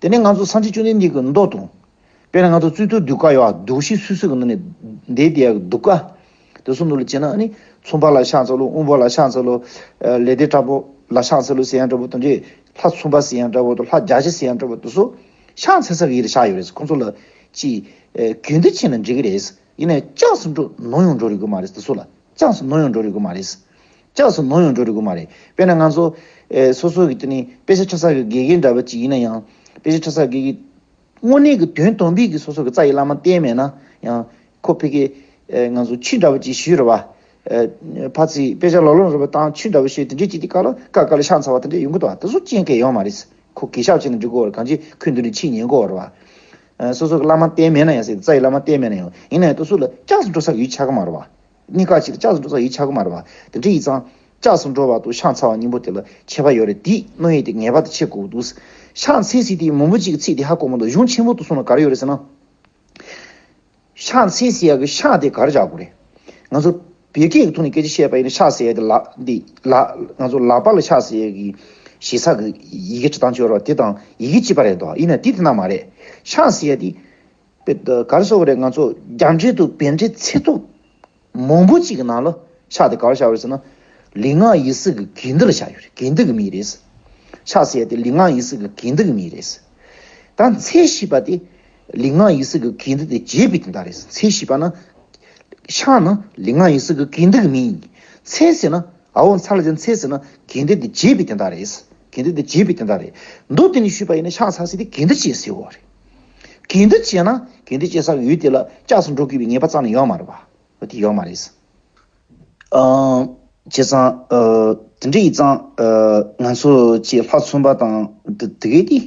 དེ་ནས་ང་ཚོ་སངས་རྒྱས་བཅོམ་ལྡན་འདས་ཀྱི་མདོ་དང་། དཔེར་ན་ང་ཚོ་རྩོད་བསྡུར་གདུགས་དཀར་ཡོད་ཨ། གདུགས་ཤིག་སུད་སི་གི་ནང་ནས་འདས་བསྡད་ཡ་གི་གདུགས་དཀར། དེ་ཚོ་ནང་ལ་བྱས་ན་ཨ་ནི་ཚོང་པ་ལ་ཕྱག་འཚལ་ལོ། དབང་པོ་ལ་ཕྱག་འཚལ་ལོ། ཨ་ལས་སྡེ་དྲག་པོ་ལ་ཕྱག་འཚལ་ལོ་ཟེར་ཡ་འདྲ་པོ་དང་། འདྲེ་ལྷ་ཚོང་པ་ཟེར་ཡ་འདྲ་པོ་དང་། ལྷ་རྒྱ་ཆེ་ཟེར་ཡ་འདྲ་པོ་དེ་ཚོ་ཕྱག་འཚལ་ས་གི་ཡུལ་ལ་ཆགས་ཡོད་རེད། ཁོང་ཚོ་ལ་ཅིག་ཨ་གུས་འདུད་བྱས་ན་འགྲིག་གི་རེད། ཡིན་ནའི་སྐྱབས་སུ་འགྲོ་ནམ་ཡང་འགྲོ་རེ་དགོས་མ་རེད། དེ་ཚོ་ལ་སྐྱབས་སུ་ནམ་ཡང་འགྲོ་རེ་དགོས་མ་རེད། སྐྱབས་སུ་ནམ་ཡང་འགྲོ་རེ་དགོས་མ་རེད། དཔེར་ན་ང་ཚོ་ཨེ་སོ་སོ་གི་དེ་ནི་དཔེ་ཆ་ཁྲིད་ས་གི་དགེ་རྒན་འདྲ་པོ་ཅིག་ཡིན་ན་ཡང་། དཔེ་ཆ་ཁྲིད་ས་དགེ་རྒན་དངོས་གནས་ཀྱི་དོན་དམ་པའི་གི་སོ་སོ་གི་རྩ་ཡི་བླ་མ་བསྟེན་མེད་ན་ཡང་། ཁོ་ཕ་གི་ཨེ་ང་ཚོ་ཆོས་འདྲ་པོ་ཅིག་ཞུས་རེད་བ། ཨེ་ཕར་ཚུར་དཔེ་ཆ་ལོ་ལོན་རེ་བ་བཏང་། ཆོས་འདྲ་པོ་ཞུས། དེ་འདྲའི་ཅིག་དེ་ག་ལ་ཀ་ཀ་ལ་ཕྱག་འཚལ་བ་དེ་འདྲ་ཡོང་གི་འདུག་བ། དེ་ཚོ་རྐྱེན་གལ་ཡོད་མ་རེད། ཁོ་གུས་ཞབས་བྱས་ན་འགྲིག་གི་ཡོད་རེད། གང་ཅི་ཁོས་འདི་ནས་ཕྱིར་ཉན་གི་ཡོད་རེད་བ། ཨེ་སོ་སོ་གི་བླ་མ་བསྟེན་མེད་ན་ཡང་ཟེར། རྩ་ཡི་བླ་མ་བསྟེན་མེད་ན་ཡང་། ཡིན་ན་ཡང་དེ་ཚོ་ལ་སྐྱབས་སུ་འགྲོ་ས་གི་ཡུལ་ཆགས་གི་མ་རེད་བ། གནས་སྐབས་ཅིག་ལ་སྐྱབས་སུ་འགྲོ་ས་གི་ཡུལ་ཆགས་གི་མ་རེད་བ། དེ་འདྲ་ཡིན་ཙང་སྐྱབས་སུ་འགྲོ་བ་དང་ཕྱག་འཚལ་བ་གཉིས་པོ་དེ་ལ་ཁྱད་པར་ཡོད་རེད། དེའི་མནོ་ཡས་དེ་ངེས་པར་དུ་བྱེད་དགོས་འདུག། ཕྱག་འཚལ་ཟེར་དེའི་མང་པོ་ཅིག་གི་ཚིག་དེ་ཧ་གོ་མི་འདུག། གཞུང་ཆེན་པོ་དེ་ཚོ་ན་ག་རེ་ཡོད་རེད་ཟེར་ན། ཕྱག་འཚལ་ཟེར་ཡ་གི་ཕྱག་དེ་ག་རེ་བྱ་དགོས་རེད། ང་ཚོ་བོད་སྐད་ཀྱི་ཐོག་ནས་སྐད་ཆ་བཤད་པ་ཡིན་ན་ཕྱག་ཟེར་ཡ་དེ་ལག་འདི་ལག་ང་ཚོ་ལག་པ་ལ་ཕྱག་ཟེར་ཡ་གི་ཞེ་ས་གི་ཡི་གེ་འབྲི་སྟངས་ཅིག་ཡོད་རེད་བ། དེ་དང་ཡི་གེ་གཅིག་པ་རེད་འདུག། ཡིན་ན་དེ་དེ་ན་མ་རེད། ཕྱག་ཟེར་ཡ་དེ་དཔེ་ག་རེ་ཟེར་དགོས་རེད། ང་ཚོ་རྒྱ་འགྲེལ་དང་བན་འགྲེལ་ཚིག་ཐོ་མང་པོ་ཅིག་གི་ནང་ལ་ཕྱག་དེ་ག་རེ་བྱ་བ་རེད་ཟེར་ན། ལུས་ངག་ཡིད་གསུམ་གྱི་གུས་འདུད་ལ་བྱ་ཡོད་རེད། གུས་འདུད་ཀྱི་མིང་རེད། ཕྱག་ཟེར་ཡ་དེ་ལུས་ངག་ཡིད་གསུམ་གྱི་གུས་འདུད་ཀྱི་མིང་རེད། ད་འཚལ་ཞེས་པ་དེ་ལུས་ངག་ཡིད་གསུམ་གྱི་གུས་འདུད་དེ་བྱེད་པའི་དོན་དག་རེད། འཚལ་ཞེས་པ་ན་ཕྱག་ནི་ལུས་ངག་ཡིད་གསུམ་གྱི་གུས་འདུད་ཀྱི་མིང་ཡིན། འཚལ་ཟེར་ན་ཨ་འོ་འཚལ་ལ་ཅིག་འཚལ་ཟེར་ན་གུས་འདུད་དེ་བྱེད་པའི་དོན་དག་རེད། གུས་འདུད་དེ་བྱེད་པའི་དོན་དག་རེད། མདོ་དེ་ནས་ཞུས་པ་ཡིན་ན་ཕྱག་འཚལ་ཟེར་དེ་གུས་འདུད་བྱེད་ཟེར་བ་རེད། གུས་འདུད་བྱས་ན་གུས་འདུད་བྱེད་ས་ཡུལ་དེ་ལ་སྐྱབས་སུ་འགྲོ་དགོས་པའི་ངེས་པ་རྩ་ནས་ཡོད་མ་རེད་བ། འོ་དེ་ཡོད་མ་རེད། ཨ། བྱས་ཙང་། ཨ། དེ་འདྲ་ཡིན་ཙང་། ཨ། ང་ཚོ་ཅིག་ལྷ་མཚོན་པ་དང་དེ་དེ་གས་དེ་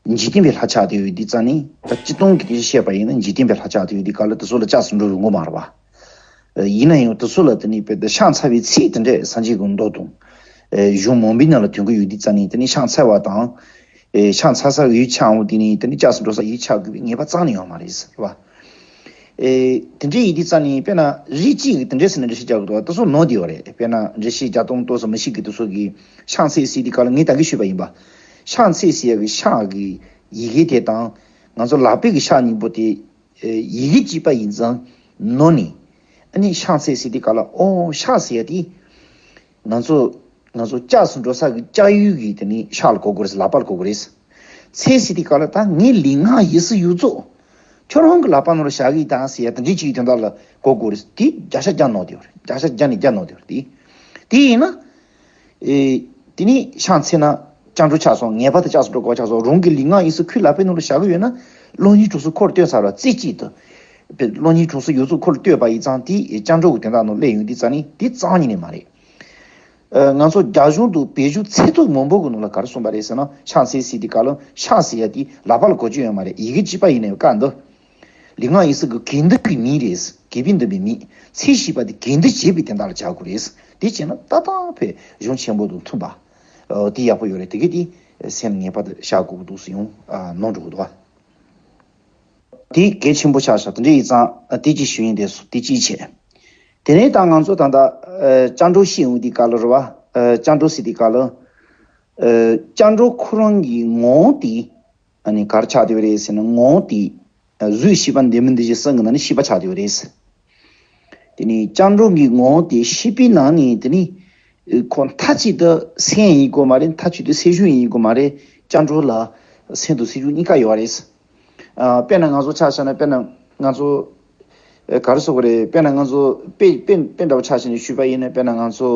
འཇིག་རྟེན་པའི་ལྷ་ཆགས་བསྡད་ཡོད་དུས་ཙང་ནི། ད་སྤྱིར་བཏང་གི་དེ་བཤད་པ་ཡིན་ན་འཇིག་རྟེན་པའི་ལྷ་ཆགས་བསྡད་ཡོད་དུས་སྐབས་ལ་དེ་ཚོ་ལ་སྐྱབས་སུ་འགྲོ་རུང་གི་མ་རེད་བ། ཨ། ཡིན་ན་ཡང་དེ་ཚོ་ལ་དེ་ནི་དཔེ་དེ་ཕྱག་འཚལ་བའི་ཚིག་དེ་འདྲས་སངས་རྒྱས་ཀྱི་མདོ་དང་། གཞུང་མང་པོའི་ནང་ལ་ཐོན་གྱི་ཡོད་དུས་ཙང་ནས། དེ་ནི་ཕྱག་འཚལ་བ་དང་། ཕྱག་འཚལ་ས་ཡིད་ཆེས་འོང་དུས་ནི་དེ་ནི་སྐྱབས་སུ་འགྲོ་ས་ཡིད་ཆེས་དགོས་པའི་ངེས་པ་རྩ་ནས་ཡོད་མ་རེད་ཟེར་བ། དེ་འདྲའི་ཡིན་དུས་ཙང་ནས། དཔེར་ན་རིགས་གཅིག་གིས་དེ་འདྲའི་ཟེར་ནས་འགྲེལ་བཤད་རྒྱག་གི་འདུག་དེ་ཚོ་ནོར་བསྡད་ཡོད་རེད། དཔེར་ན་འགྲེལ་བཤད་རྒྱག་སྟངས་ཏོག་ཙམ་མི་ཤེས་མཁན་དེ་ཚོ་གིས་ཕྱག་འཚལ་ཟེར་དུས་སྐབས་ལ། ངས་ད་གིན་ཞུས་པ་ཡིན་པ། ཕྱག་འཚལ་ཟེར་ཡག་གི་ཕྱག་གི་ཡི་གེ་དེ་དང་ང་ཚོ་ལག་པའི་གི་ཕྱག་གཉིས་པོ་དེ་ཡི་གེ་གཅིག་པ་ཡིན་ཙང་ནོར་ནས། ཨ་ནི་ཕྱག་འཚལ་ཟེར་དུས་སྐབས་ལ། ཨོ། ཕྱག་ཟེར་ཡག་དེ་ང་ཚོ་ང་ཚོ་སྐྱབས་སུ་འགྲོ་ས་གི་སྐྱབས་ཡུལ་གྱི་དེ་ནི་ཕྱག་ལ་གོ་དགོས་རེད། ལག་པ་ལ་གོ་དགོས་རེད། འཚལ་ཟེར་དུས་སྐབས་ལ། ད་ངའི་ལུས་ངག་ཡིད་གསུམ་ཡོངས་རྫོགས་ཁྱོད་རང་གི་ལག་པ་ནང་ལ་བཞག་གི་ཡིན་ད་ཟེར་ཡག་དེ་འདྲའི་ཅིག་དོན་དག་ལ་གོ་དགོས་རེད། དེ་བརྒྱ་ཆ་བརྒྱ་ནོར་བསྡད་ཡོད་རེད། བརྒྱ་ཆ་བརྒྱ་ནས་བརྒྱ་ནོར་བསྡད་ཡོད་རེད། དེ་དེ་ཡིན་ན། ཨེ། དེ་ནི་ཕྱག་འཚལ་ན་སྐྱབས་འགྲོ་ཆགས་སོང་། ངེས་པར་དུ་སྐྱབས་སུ་འགྲོ་དགོས་པ་ཆགས་སོང་། རང་གི་ལུས་ངག་ཡིད་གསུམ་ཁོའི་ལག་པའི་ནང་ལ་བཞག་གི་ཡོད་ན། གློག་བརྙན་གྲུ་གསུམ་ཁོ་ལ་སྟོན་ཚར་བ་རྩེ་གཅིག་ཏུ། གློག་བརྙན་གྲུ་གསུམ་ཡོངས་རྫོགས་ཁོ་ལ་སྟོན་པ་ཡིན་ཙང་། དེ་སྐྱབས་འགྲོ་གི་དོན་དག་ནང་སླེབས་ཡོང་དུས་ཙང་ནི་དེ་རྩ་བ་ཉིད་ནས་མ་རེད། ཨ། ང་ཚོ་རྒྱ་གཞུང་དང་བོད་གཞུང་ཚད་ཐུབ་མང་པོ་གི་ནང་ལ་ག་རེ་གསུངས་པ་རེད་ཟེར་ན། ཕྱག་འཚལ་ཟེར་དུས་སྐབས་ལ་ཕྱག་ཟེར་ཡག་དེ་ལག་པ་ལ་གོ་རྒྱུ་ཡོད་མ་རེད། ཡི་གེ་གཅིག་པ་ཡིན་ནའི་སྐབས་འདི། ལུས་ངག་ཡིད་གསུམ་གྱི་དགེ་འདུན་གྱི་མིང་རེད། དགེ་འདུན་པའི་མིང་། འཚལ་ཞེས་པ་དེ་དགེ་འདུན་བྱེད་པའི་དོན་དག་ལ་བྱ་དགོས་རེད། དེ་བྱས་ན་ཏག་ཏག་བོད་གཞུང་ཆེན་པོ་དང་མཐུན་པ། ཨ། དེ་ཡག་པོ་ཡོད་རེད། དེ་གི་དེ་སེམས་ངེས་པར་དུ་བཞག་དགོས་ཀྱི་འདུག་ཟེར། ཡང་ཨ་ནོར་འགྲོ་གི་འདུག་བ། དེ་གལ་ཆེན་པོ་ཆགས་ཤག་དེ་འདྲ་ཡིན་ཙང་། ཨ། དེ་གཅིག་ཞུ་ཡིན། དེ་སོ་དེ་གཅིག་བྱས། དེ་ནས་ད་ང་ཚོ་ད་ལྟ་ཨ་སྐྱབས་འགྲོ་བཤད་ཡོང་དུས་སྐབས་ལ་རེད་བ། ཨ། སྐྱབས་འགྲོ་ཟེར་དུས་སྐབས་ལ། ཨ། སྐྱབས་འགྲོ་ཁོ་རང་གི་ངོ་བོ་དེ། ཨ་ནི་ག་རེ་ཆགས་བསྡད་པ་རེད་ཟེར་ན། ངོ་བོ་དེ་གཟུགས་ཤེས་པ་འདོད་མིན་འདུ་བྱེད་གསུམ་གྱི་ནང་ནས་ཤེས་པ་ཆགས་བསྡད་པ་རེད། དེ་ནས་སྐྱབས་འགྲོ་གི་ངོ་བོ་དེ་ཤེས་པའི་ནང་ནས། དེ་ནས་ཁོ་མཐའ་གཅིག་ཏུ་སེམས་ཡིན་དགོས་མ་རེད། མཐའ་གཅིག་ཏུ་སེམས་ཤུགས་ཡིན་དགོས་མ་རེད། སྐྱབས་འགྲོ་ལ་སེམས་དང་སེམས་ཤུགས་གཉིས་ཀ་ཡོད་རེད། ཨ། དཔེར་ན་ང་ཚོ་ཆ་བཞག་ན། དཔེར་ན་ང་ཚོ་ཨ་ག་རེ་ཟེར་དགོས་རེད། དཔེར་ན་ང་ཚོ་དཔེ་དཔེ་དཔེ་འདྲ་པོ་ཆ་བཞག་ནས་ཞུས་པ་ཡིན་ན། དཔེར་ན་ང་ཚོ་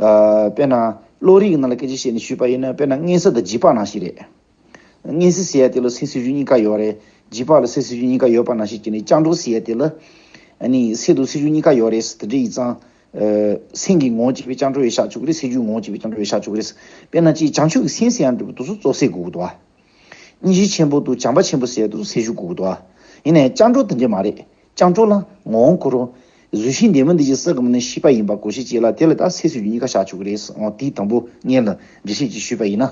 ཨ་དཔེར་ན་བློ་རིག་གི་ནང་ལ་སྐད་ཆ་བཤད་ནས་ཞུས་པ་ཡིན་ན། དཔེར་ན་མངོན་གཟུགས་དང་འཇིགས་པ་ནང་བཞིན་རེད། མངོན་གཟུགས་ཟེར་ཡ་དེ་ལ་སེམས་སེམས་ཤུགས་གཉིས་ཀ་ཡོད་རེད། འཇིགས་པ་ལ་སེམས་སེམས་ཤུགས་གཉིས་ཀ་ཡོད་པ་ནང་བཞིན་གྱི་ནི། སྐྱབས་འགྲོ་ཟེར་ཡ་དེ་ལ་ཨ་ནི་སེམས་དང་སེམས་ཤུགས་གཉིས་ཀ་ཡོད་རེད། དེ་འདྲ་ཡིན་ཙང་། ཨ། སེམས་ཀྱི་ངོ་བོ་གཅིག་པའི་སྐྱབས་འགྲོ་ཡང་བཞག་ཆོག་གི་རེད། སེམས་རྒྱུད་ངོ་བོ་གཅིག་པའི་སྐྱབས་འགྲོ་ཡང་བཞག་ཆོག་གི་རེད། དཔེར་ན་ཅིག་བྱང་ཆུབ་ཀྱི་སེམས་ཟེར་ཡ་འདྲ་པོ་དེ་ཚོ་གཙོ་ཟེར་དགོས་ཀྱི་འདུག་བ། སྙིང་རྗེ་ཆེན་པོ་དང་བྱམས་པ་ཆེན་པོ་ཟེར་ཡ་དེ་ཚོ་སེམས་རྒྱུད་དགོས་ཀྱི་འདུག་བ། ཡིན་ནའི་སྐྱབས་འགྲོ་དེ་འདྲ་མ་རེད། སྐྱབས་འགྲོ་ལ་ངོ་བོ་ཁོ་རང་གཟུགས་ཤེས་འདོད་མིན་འདུ་བྱེད་གསུམ་གྱི་ནང་ནས་ཤེས་པ་ཡིན་པ་གོ་ཤེས་བྱེད་ལ། དེ་ལ་ད་སེམས་སེམས་རྒྱུད་གཉིས་ཀ་བཞག་ཆོག་གི་རེད། འོ། དེའི་དང་པོ་སྔོན་ལ་འགྲེལ་བཤད་ཅིག་ཞུས་པ་ཡིན་ན།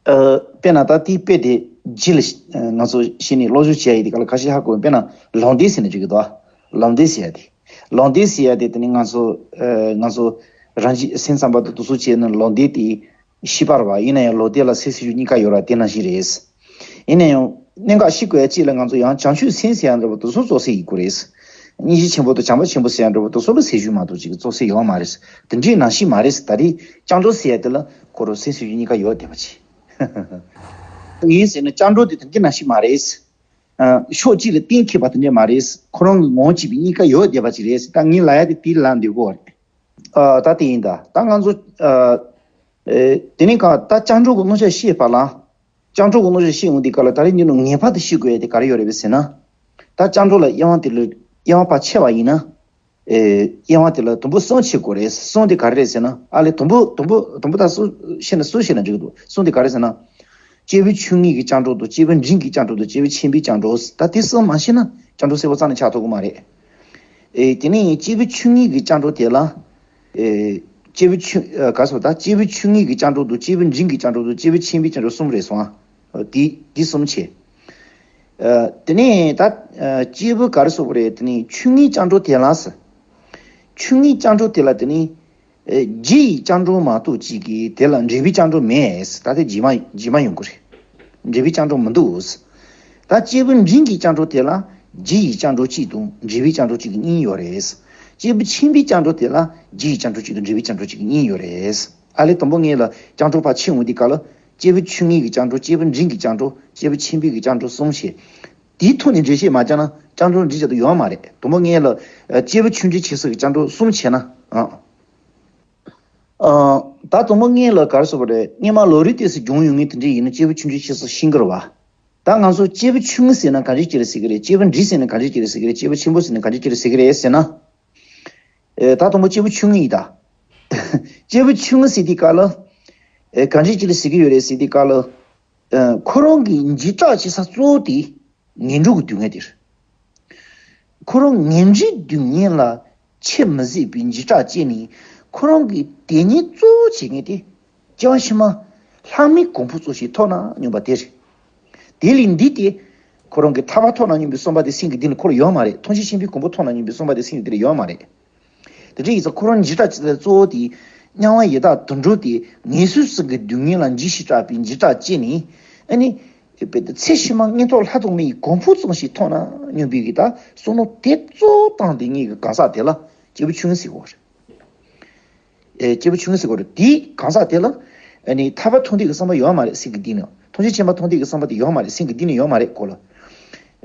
ཨ། དཔེར་ན་ད་དེའི་དཔེ་དེ་རྗེས་ལ་ང་ཚོ་བཤད་ནས་སློབ་སྦྱོང་བྱེད་ཡ་ཡིན་དུས་སྐབས་ལ་ཁ་ཤས་ཧ་གོ། དཔེར་ན་ལམ་བདེན་ཟེར་ནས་འགྲིག་གི་འདུག་ལམ་བདེན་ཟེར་ཡ་དེ། ལམ་བདེན་ཟེར་ཡ་དེ། དེ་ནི་ང་ཚོ་ཨ་ང་ཚོ་རང་རྒྱུད་སེམས་ཙམ་པ་དང་དེ་ཚོ་བྱས་ན་ལམ་བདེན་དེ་ཤེས་པ་རེད་བ། ཡིན་ན་ཡང་ལམ་བདེན་ལ་སེམས་སེམས་རྒྱུད་གཉིས་ཀ་ཡོད་ར། དེ་ནང་བཞིན་རེད། ཡིན་ན་ཡང་གནད་འགག་ཤེས་དགོས་ཡ་གཅིག་ལ། ང་ཚོ་ཡང་བྱང་ཆུབ་སེམས་ཟེར་ཡ་འདྲ་པོ་དེ་ཚོ་གཙོ་ཟེར་ཡིན་དགོས་རེད། སྙིང་རྗེ་ཆེན་པོ་དང་བྱམས་པ་ཆེན་པོ་ཟེར་ཡ་འདྲ་པོ་དེ་ཚོ་ལ་སེམས་རྒྱུད་མ་གཏོགས་ཅིག་གི་གཙོ་ཟེར་ཡོད་མ་རེད། དེ་འདྲའི་ནང་བཞིན་མ་རེད། ད་རེས་སྐྱབས་འགྲོ་ཟེར་ཡ་དེ་ལ་ཁོ་རང་སེམས་སེམས་རྒྱུད་གཉིས་ཀ་ཡོད་བསྡད་པ་ཅིག་ཡིན་ཟེར་ན། སྐྱབས་འགྲོ་དེ་དེ་འདྲའི་ནང་བཞིན་མ་རེད། ཨ། ཕྱོགས་གཅིག་ལ་གཏན་འཁེལ་བ་དེ་འདྲ་མ་རེད། ཁོ་རང་གི་ངོ་བོ་གཅིག་པའི་གཉིས་ཀ་ཡོད་བསྡད་པ་ཅིག་རེད་ཟེར། ད་ངས་ལབ་ཡ་དེ་དེའི་ལན་འདེབས་དགོས་པ་རེད། ཨ། ད་དེ་ཡིན་ད། ད་ང་ཚོ་ཨ་ཨེ་དེ་ནས་ག་ད་སྐྱབས་འགྲོ་གི་རྣམ་གཞག་བཤད་པ་ལ། སྐྱབས་འགྲོ་གི་རྣམ་གཞག་བཤད་ཡོང་དུས་སྐབས་ལ། ད་རེས་འདི་ནང་ངེས་པར་དུ་ཤེས་དགོས་ཡ་དེ་ག་རེ་ཡོད་རེད་པས་ཟེར་ན། ད་སྐྱབས་འགྲོ་ལ་དབྱེ་བ་དེ་ལ་དབྱེ་བ་ཕར་ཕྱེ་བ་ཡིན་ན། ཨེ་དབྱེ་བ་དེ་ལ་དང་པོ་གསུམ་ཕྱེ་དགོས་རེད། གསུམ་དེ་ག་རེ་རེད་ཟེར་ན། ཨ་ལས། དང་པོ་དང་པོ་དང་པོ་ད་གསུམ་བཤད་ན། གསུམ་བཤད་ན་འགྲིག་གི་འདུག་གསུམ་དེ་ག་རེ་ཟེར་ན། སྐྱེས་བུ་ཆུང་ངུའི་གི་སྐྱབས་འགྲོ་དང་། སྐྱེས་བུ་འབྲིང་གི་སྐྱབས་འགྲོ་དང་། སྐྱེས་བུ་ཆེན་པོའི་སྐྱབས་འགྲོ། ད་དེ་གསུམ་མ་ཤེས་ན་སྐྱབས་འགྲོ་གསལ་པོ་རྩ་ནས་ཆགས་ཐུབ་ཀྱི་མ་རེད། ཨེ་དེ་ནས་སྐྱེས་བུ་ཆུང་ངུའི་གི་སྐྱབས་འགྲོ་དེ་ལ། ཨེ་སྐྱེས་བུ་ཆུང་ཨ་ག་སོ། ད་སྐྱེས་བུ་ཆུང་ངུའི་གི་སྐྱབས་འགྲོ་དང་། སྐྱེས་བུ་འབྲིང་གི་སྐྱབས་འགྲོ་དང་། སྐྱེས་བུ་ཆེན་པོའི་སྐྱབས་འགྲོ། གསུམ་རེད་སོང་ཨ། དེ་དེ་གསུམ་བྱས། ཨ། དེ་ནས་ད་ཨ་སྐྱེས་བུ་ག་རེ་ཟེར་དགོས་རེད། དེ་ནས་ཆུང་ངུའི་སྐྱབས་འགྲོ་དེ་ལ་ཟེར། ཆུང་ངུའི་སྐྱབས་འགྲོ་དེ་ལ་དེ་ནས་ཨ་རྒྱུ་ཡི་སྐྱབས་འགྲོ་མ་གཏོགས་ཅིག་གིས་དེ་ལ་འབྲས་བུའི་སྐྱབས་འགྲོ་མེད་ཟེར། ད་དེ་རྗེས་མ་རྗེས་མ་ཡོང་གི་རེད། འབྲས་བུའི་སྐྱབས་འགྲོ་མི་འདུག་ཟེར། ད་སྐྱེས་བུ་འབྲིང་གི་སྐྱབས་འགྲོ་དེ་ལ་རྒྱུ་ཡི་སྐྱབས་འགྲོ་གཅིག་དང་འབྲས་བུའི་སྐྱབས་འགྲོ་གཅིག་གི་གཉིས་ཡོད་རེད། སྐྱེས་བུ་ཆེན་པོའི་སྐྱབས་འགྲོ་དེ་ལ་རྒྱུ་ཡི་སྐྱབས་འགྲོ་གཅིག་དང་འབྲས་བུའི་སྐྱབས་འགྲོ་གཅིག་གི་གཉིས་ཡོད་རེད། ཨ་ལས། དང་པོ་ངེས་ལ་སྐྱབས་འགྲོ་ཕར་ཕྱེ་འོང་དུས་སྐབས་ལ། སྐྱེས་བུ་ཆུང་ངུའི་གི་སྐྱབས་འགྲོ། སྐྱེས་བུ་འབྲིང་གི་སྐྱབས་འགྲོ། སྐྱེས་བུ་ཆེན་པོའི་གི་སྐྱབས་འགྲོ་གསུམ་བྱས། དེའི་ཐོག་ནས་འགྲེལ་བཤད་མ་བརྒྱབ་ན་སྐྱབས་འགྲོ་འགྲིག་རྒྱུ་ཡོད་མ་རེད། དང་པོ་ངེས་ལ་ཨ་སྐྱེས་བུ་ཆུང་འབྲིང་ཆེ་ས་གི་སྐྱབས་འགྲོ་གསུམ་བྱས་ན། ཨ་ཨ་ད་དང་པོ་ངེས་ལ་ག་རེ་ཟེར་དགོས་རེད། སྔོན་མ་ལོ་རེའི་སྟེང་སུ་སྦྱོང་ཡོང་མཁན་དེ་འདྲ་ཡིན་ན་སྐྱེས་བུ་ཆུང་འབྲིང་ཆེ་ས་ཤེས་ཀྱི་རེད་བ། ད་ང་ཚོ་སྐྱེས་བུ་ཆུང་ངུ་ཟེར་ན་ག་འདྲ་ཅིག་ལ་ཟེར་གི་རེད། སྐྱེས་བུ་འབྲིང་ཟེར་ན་ག་འདྲ་ཅིག་ལ་ཟེར་གི་རེད། སྐྱེས་བུ་ཆེན་པོ་ཟེར་ན་ག་འདྲ་ཅིག་ལ་ཟེར་གི་རེད་ཟེར་ན། ཨེ་ད་དང་པོ་སྐྱེས་བུ་ཆུང་ངུ་ཡིན་ད། སྐྱེས་བུ་ཆུང་ངུ་ཟེར་དུས་སྐབས་ལ། ཨེ་ག་འདྲ་ཅིག་ལ་ཟེར་གི་ཡོད་རེད་ཟེར་དུས་སྐབས་ལ། ཨེ་ཁོ་རང་གི་འཇིགས་སྐྲག་བྱེད་ས་གཙོ་བོ་དེ་ངན་འགྲོ་གི་སྡུག་བསྔལ་དེ་རེད། ཁོ་རང་ངན་འགྲོའི་སྡུག་བསྔལ་ལ་ཆེས་མི་བཟོད་པའི་འཇིགས་སྐྲག་སྐྱེས་ནས། ཁོ་རང་གི་དེ་ཉིད་གཙོ་བོ་བྱེད་མཁན་དེ། སྐྱེ་བ་ཕྱི་མ་ལྷ་མིའི་གོ་འཕང་ཙམ་ཞིག་ཐོབ་ན་སྙམ་པ་དེ་རེད། དེ་ལས་འདི་སྟེ། ཁོ་རང་གི་ཐར་པ་ཐོབ་ན་སྙམ་པའི་བསམ་པ་དེ་སེམས་ཀྱི་གཏིང་ལ་ཁོ་ལ་ཡོད་མ་རེད། ཐམས་ཅད་མཁྱེན་པའི་གོ་འཕང་ཐོབ་ན་སྙམ་པའི་བསམ་པ་དེ་སེམས་ཀྱི་གཏིང་ལ་ཡོད་མ་རེད། དེ་འདྲ་ཡིན་ཙང་ཁོ་རང་འཇིགས་སྐྲག་ཅིག་ལ་གཙོ་བོ་དེ། དམྱལ་བ་ཡི་དྭགས་དུད་འགྲོ་དེ་ངན་སོང་གསུམ་གྱི་སྡུག་བསྔལ་ལ་འཇིགས་ཤིང་སྐྲག་པའི་འཇིགས་སྐྲག་སྐྱེས་ནས། ཨ་ནི། ཚེ་ཕྱི་མ་མངོན་མཐོ་ལྷ་དང་མིའི་གོ་འཕང་ཙམ་ཞིག་ཐོབ་ན་སྙམ་པའི་གི་ད་བསམ་བློ་དེ་གཙོ་བོ་བཏང་སྟེ་ངེད་ཀྱི་གང་ཟག་དེ་ལ་སྐྱེས་བུ་ཆུང་ངུ་ཟེར་གོ་རེད། ཨེ། སྐྱེས་བུ་ཆུང་ངུ་ཟེར་གོ་རེད། དེའི་གང་ཟག་དེ་ལ། ཨ་ནི་ཐར་པ་ཐོབ་འདོད་ཀྱི་བསམ་པ་ཡོད་མ་རེད། སེམས་ཀྱི་གཏིང་ནས། ཐམས་ཅད་མཁྱེན་པ་ཐོབ་འདོད་ཀྱི་བསམ་པ་དེ་ཡོད་མ་རེད། སེམས་ཀྱི་གཏིང་ནས་ཡོད་མ་རེད་ཁོ་ལ།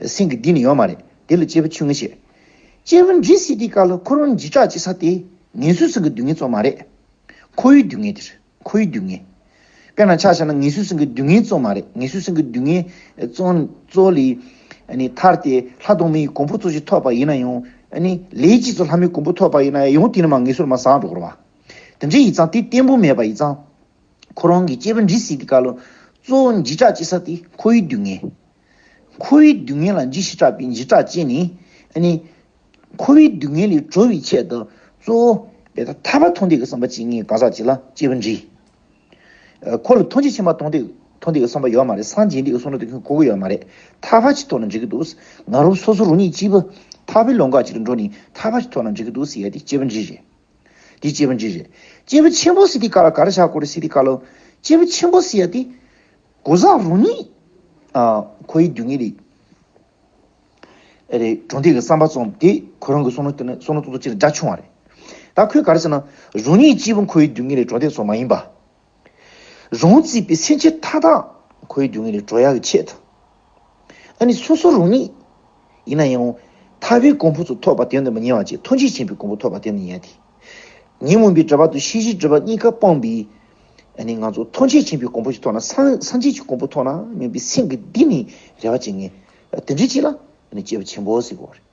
སེམས་ཀྱི་གཏིང་ནས་ཡོད་མ་རེད། དེ་ལ་སྐྱེས་བུ་ཆུང་ངུ་ཞེས། སྐྱེས་བུ་འབྲིང་ཟེར་དུས་སྐབས་ལ་ཁོ་རང་འཇིགས་སྐྲག་སྐྱེ་ས་དེ། ངན་སོང་གསུམ་གྱི་སྡུག་བསྔལ་ཙམ་མ་རེད། འཁོར་བའི་སྡུག་བསྔལ་དེ་རེད། འཁོར་བའི་སྡུག་བསྔལ། དཔེར་ན་ཆ་བཞག་ན་ངན་སོང་གསུམ་གྱི་སྡུག་བསྔལ་ཙམ་མ་རེད། ངན་སོང་གསུམ་གྱི་སྡུག་བསྔལ་ཙམ་ཙམ་ལས། ཨ་ནི་ཐར་ཏེ་ལྷ་དང་མིའི་གོ་འཕང་ཙམ་ཞིག་ཐོབ་པ་ཡིན་ན་ཡང་། ཨ་ནི་ལས་གཅིག་ཙམ་ལྷ་མིའི་གོ་འཕང་ཐོབ་པ་ཡིན་ན་ཡང་དེ་ནས་མར་ངན་སོང་ལ་མར་ཟགས་འགྲོ་གི་རེད་བ། དེ་འདྲ་ཡིན་ཙང་དེ་བརྟན་པོ་མེད་པ་ཡིན་ཙང་། ཁོ་རང་གི་སྐྱེས་བུ་འབྲིང་ཟེར་དུས་སྐབས་ལ་གཙོ་བོ་འཇིགས་སྐྲག་སྐྱེ་ས་དེ་འཁོར་བའི་སྡུག་བསྔལ། འཁོར་བའི་སྡུག་བསྔལ་ལ་འཇིགས་ཤིང་སྐྲག་པའི་འཇིགས་སྐྲག་སྐྱེས་ནས། ཨ་ནི། འཁོར་བའི་སྡུག་བསྔལ་ལས་གྲོལ་བའི་ཆེད་དུ་གཙོ་བོ་དཔེ་ད་ཐར་པ་ཐོབ་འདོད་ཀྱི་བསམ་པ་ཅིག་ངེད་གང་ཟག་ཅིག་ལ་སྐྱེས་བུ་འབྲིང་། ཨ། ཁོ་ལ་ཐམས་ཅད་མཁྱེན་པ་ཐོབ་འདོད་ཐོབ་འདོད་ཀྱི་བསམ་པ་ཡོད་མ་རེད། སངས་རྒྱས་འདོད་ཀྱི་བསམ་བློ་དེ་ཁོ་གོ་གི་ཡོད་མ་རེད། ཐར་པ་ཅིག་ཐོབ་ན་འགྲིག་གི་འདུག་ང་རང་སོ་སོ་རང་ཉིད་གཅིག་པུ་ཐར་པའི་ལམ་ཁ་ཅིག་ལ་འགྲོ་ནས་ཐར་པ་ཅིག་ཐོབ་ན་འགྲིག་གི་འདུག་ཟེར་ཡ་དེ་སྐྱེས་བུ་འབྲིང་རེད། དེ་སྐྱེས་བུ་འབྲིང་རེད། སྐྱེས་བུ་ཆེན་པོ་ཟེར་དུས་སྐབས་ལ་ག་རེ་བྱ་དགོས་རེད་ཟེར་དུས་སྐབས་ལ། སྐྱེས་བུ་ཆེན་པོ་ཟེར་ཡ་དེ། གང་ཟག་རང་ཉིད། ཨ། འཁོར་བའི་སྡུག་བསྔལ་ལས། རེད། གྲོལ་འདོད་ཀྱི་བསམ་པ་ཙམ་དེ་ཁོ་རང་གི་བསམ་བློ་དེ་ནི་བསམ་བློ་ཏོག་ཙམ་ཅིག་ལ་རྒྱ་ཆུང་བ་རེད། ད་ཁོས་ག་རེ་ཟེར་ན། རང་ཉིད་གཅིག་པུ་འཁོར་བའི་སྡུག་བསྔལ་ལས་གྲོལ་འདོད་ཙམ་མ་ཡིན་པ། རང་བརྩིས་པའི་སེམས་ཅན་མཐའ་དག་འཁོར་བའི་སྡུག་བསྔལ་ལས་གྲོལ་ཡག་གི་ཆེད་དུ། ཨ་ནི་སོ་སོ་རང་ཉིད་ཡིན་ན་ཡང་། ཐར་པའི་གོ་འཕང་ཚོ་ཐོབ་པ་དེ་འདི་མ་ཉེ་བ་ཅིག་ཐམས་ཅད་མཁྱེན་པའི་གོ་འཕང་ཐོབ་པ་དེ་འདི་ཉེ་བ་དེ། ཉོན་མོངས་པའི་སྒྲིབ་པ་དང་ཤེས་བྱའི་སྒྲིབ་པ་གཉིས་ཀ་སྤངས་པའི། ཨ་ནི་ང་ཚོ་ཐམས་ཅད་མཁྱེན་པའི་གོ་འཕང་ཞིག་ཐོབ་ན་སངས་སངས་རྒྱས་ཀྱི་གོ་འཕང་ཐོབ་ན་སྙམ་པའི་སེམས་ཀྱི་གཏིང་ནས་རེ་བ་བྱེད་མཁན། དེ་འདྲའི་ཅིག་ལ་ཨ་ནི་སྐྱེས་བུ་ཆེན་པོ་ཟེར་གོ་རེད།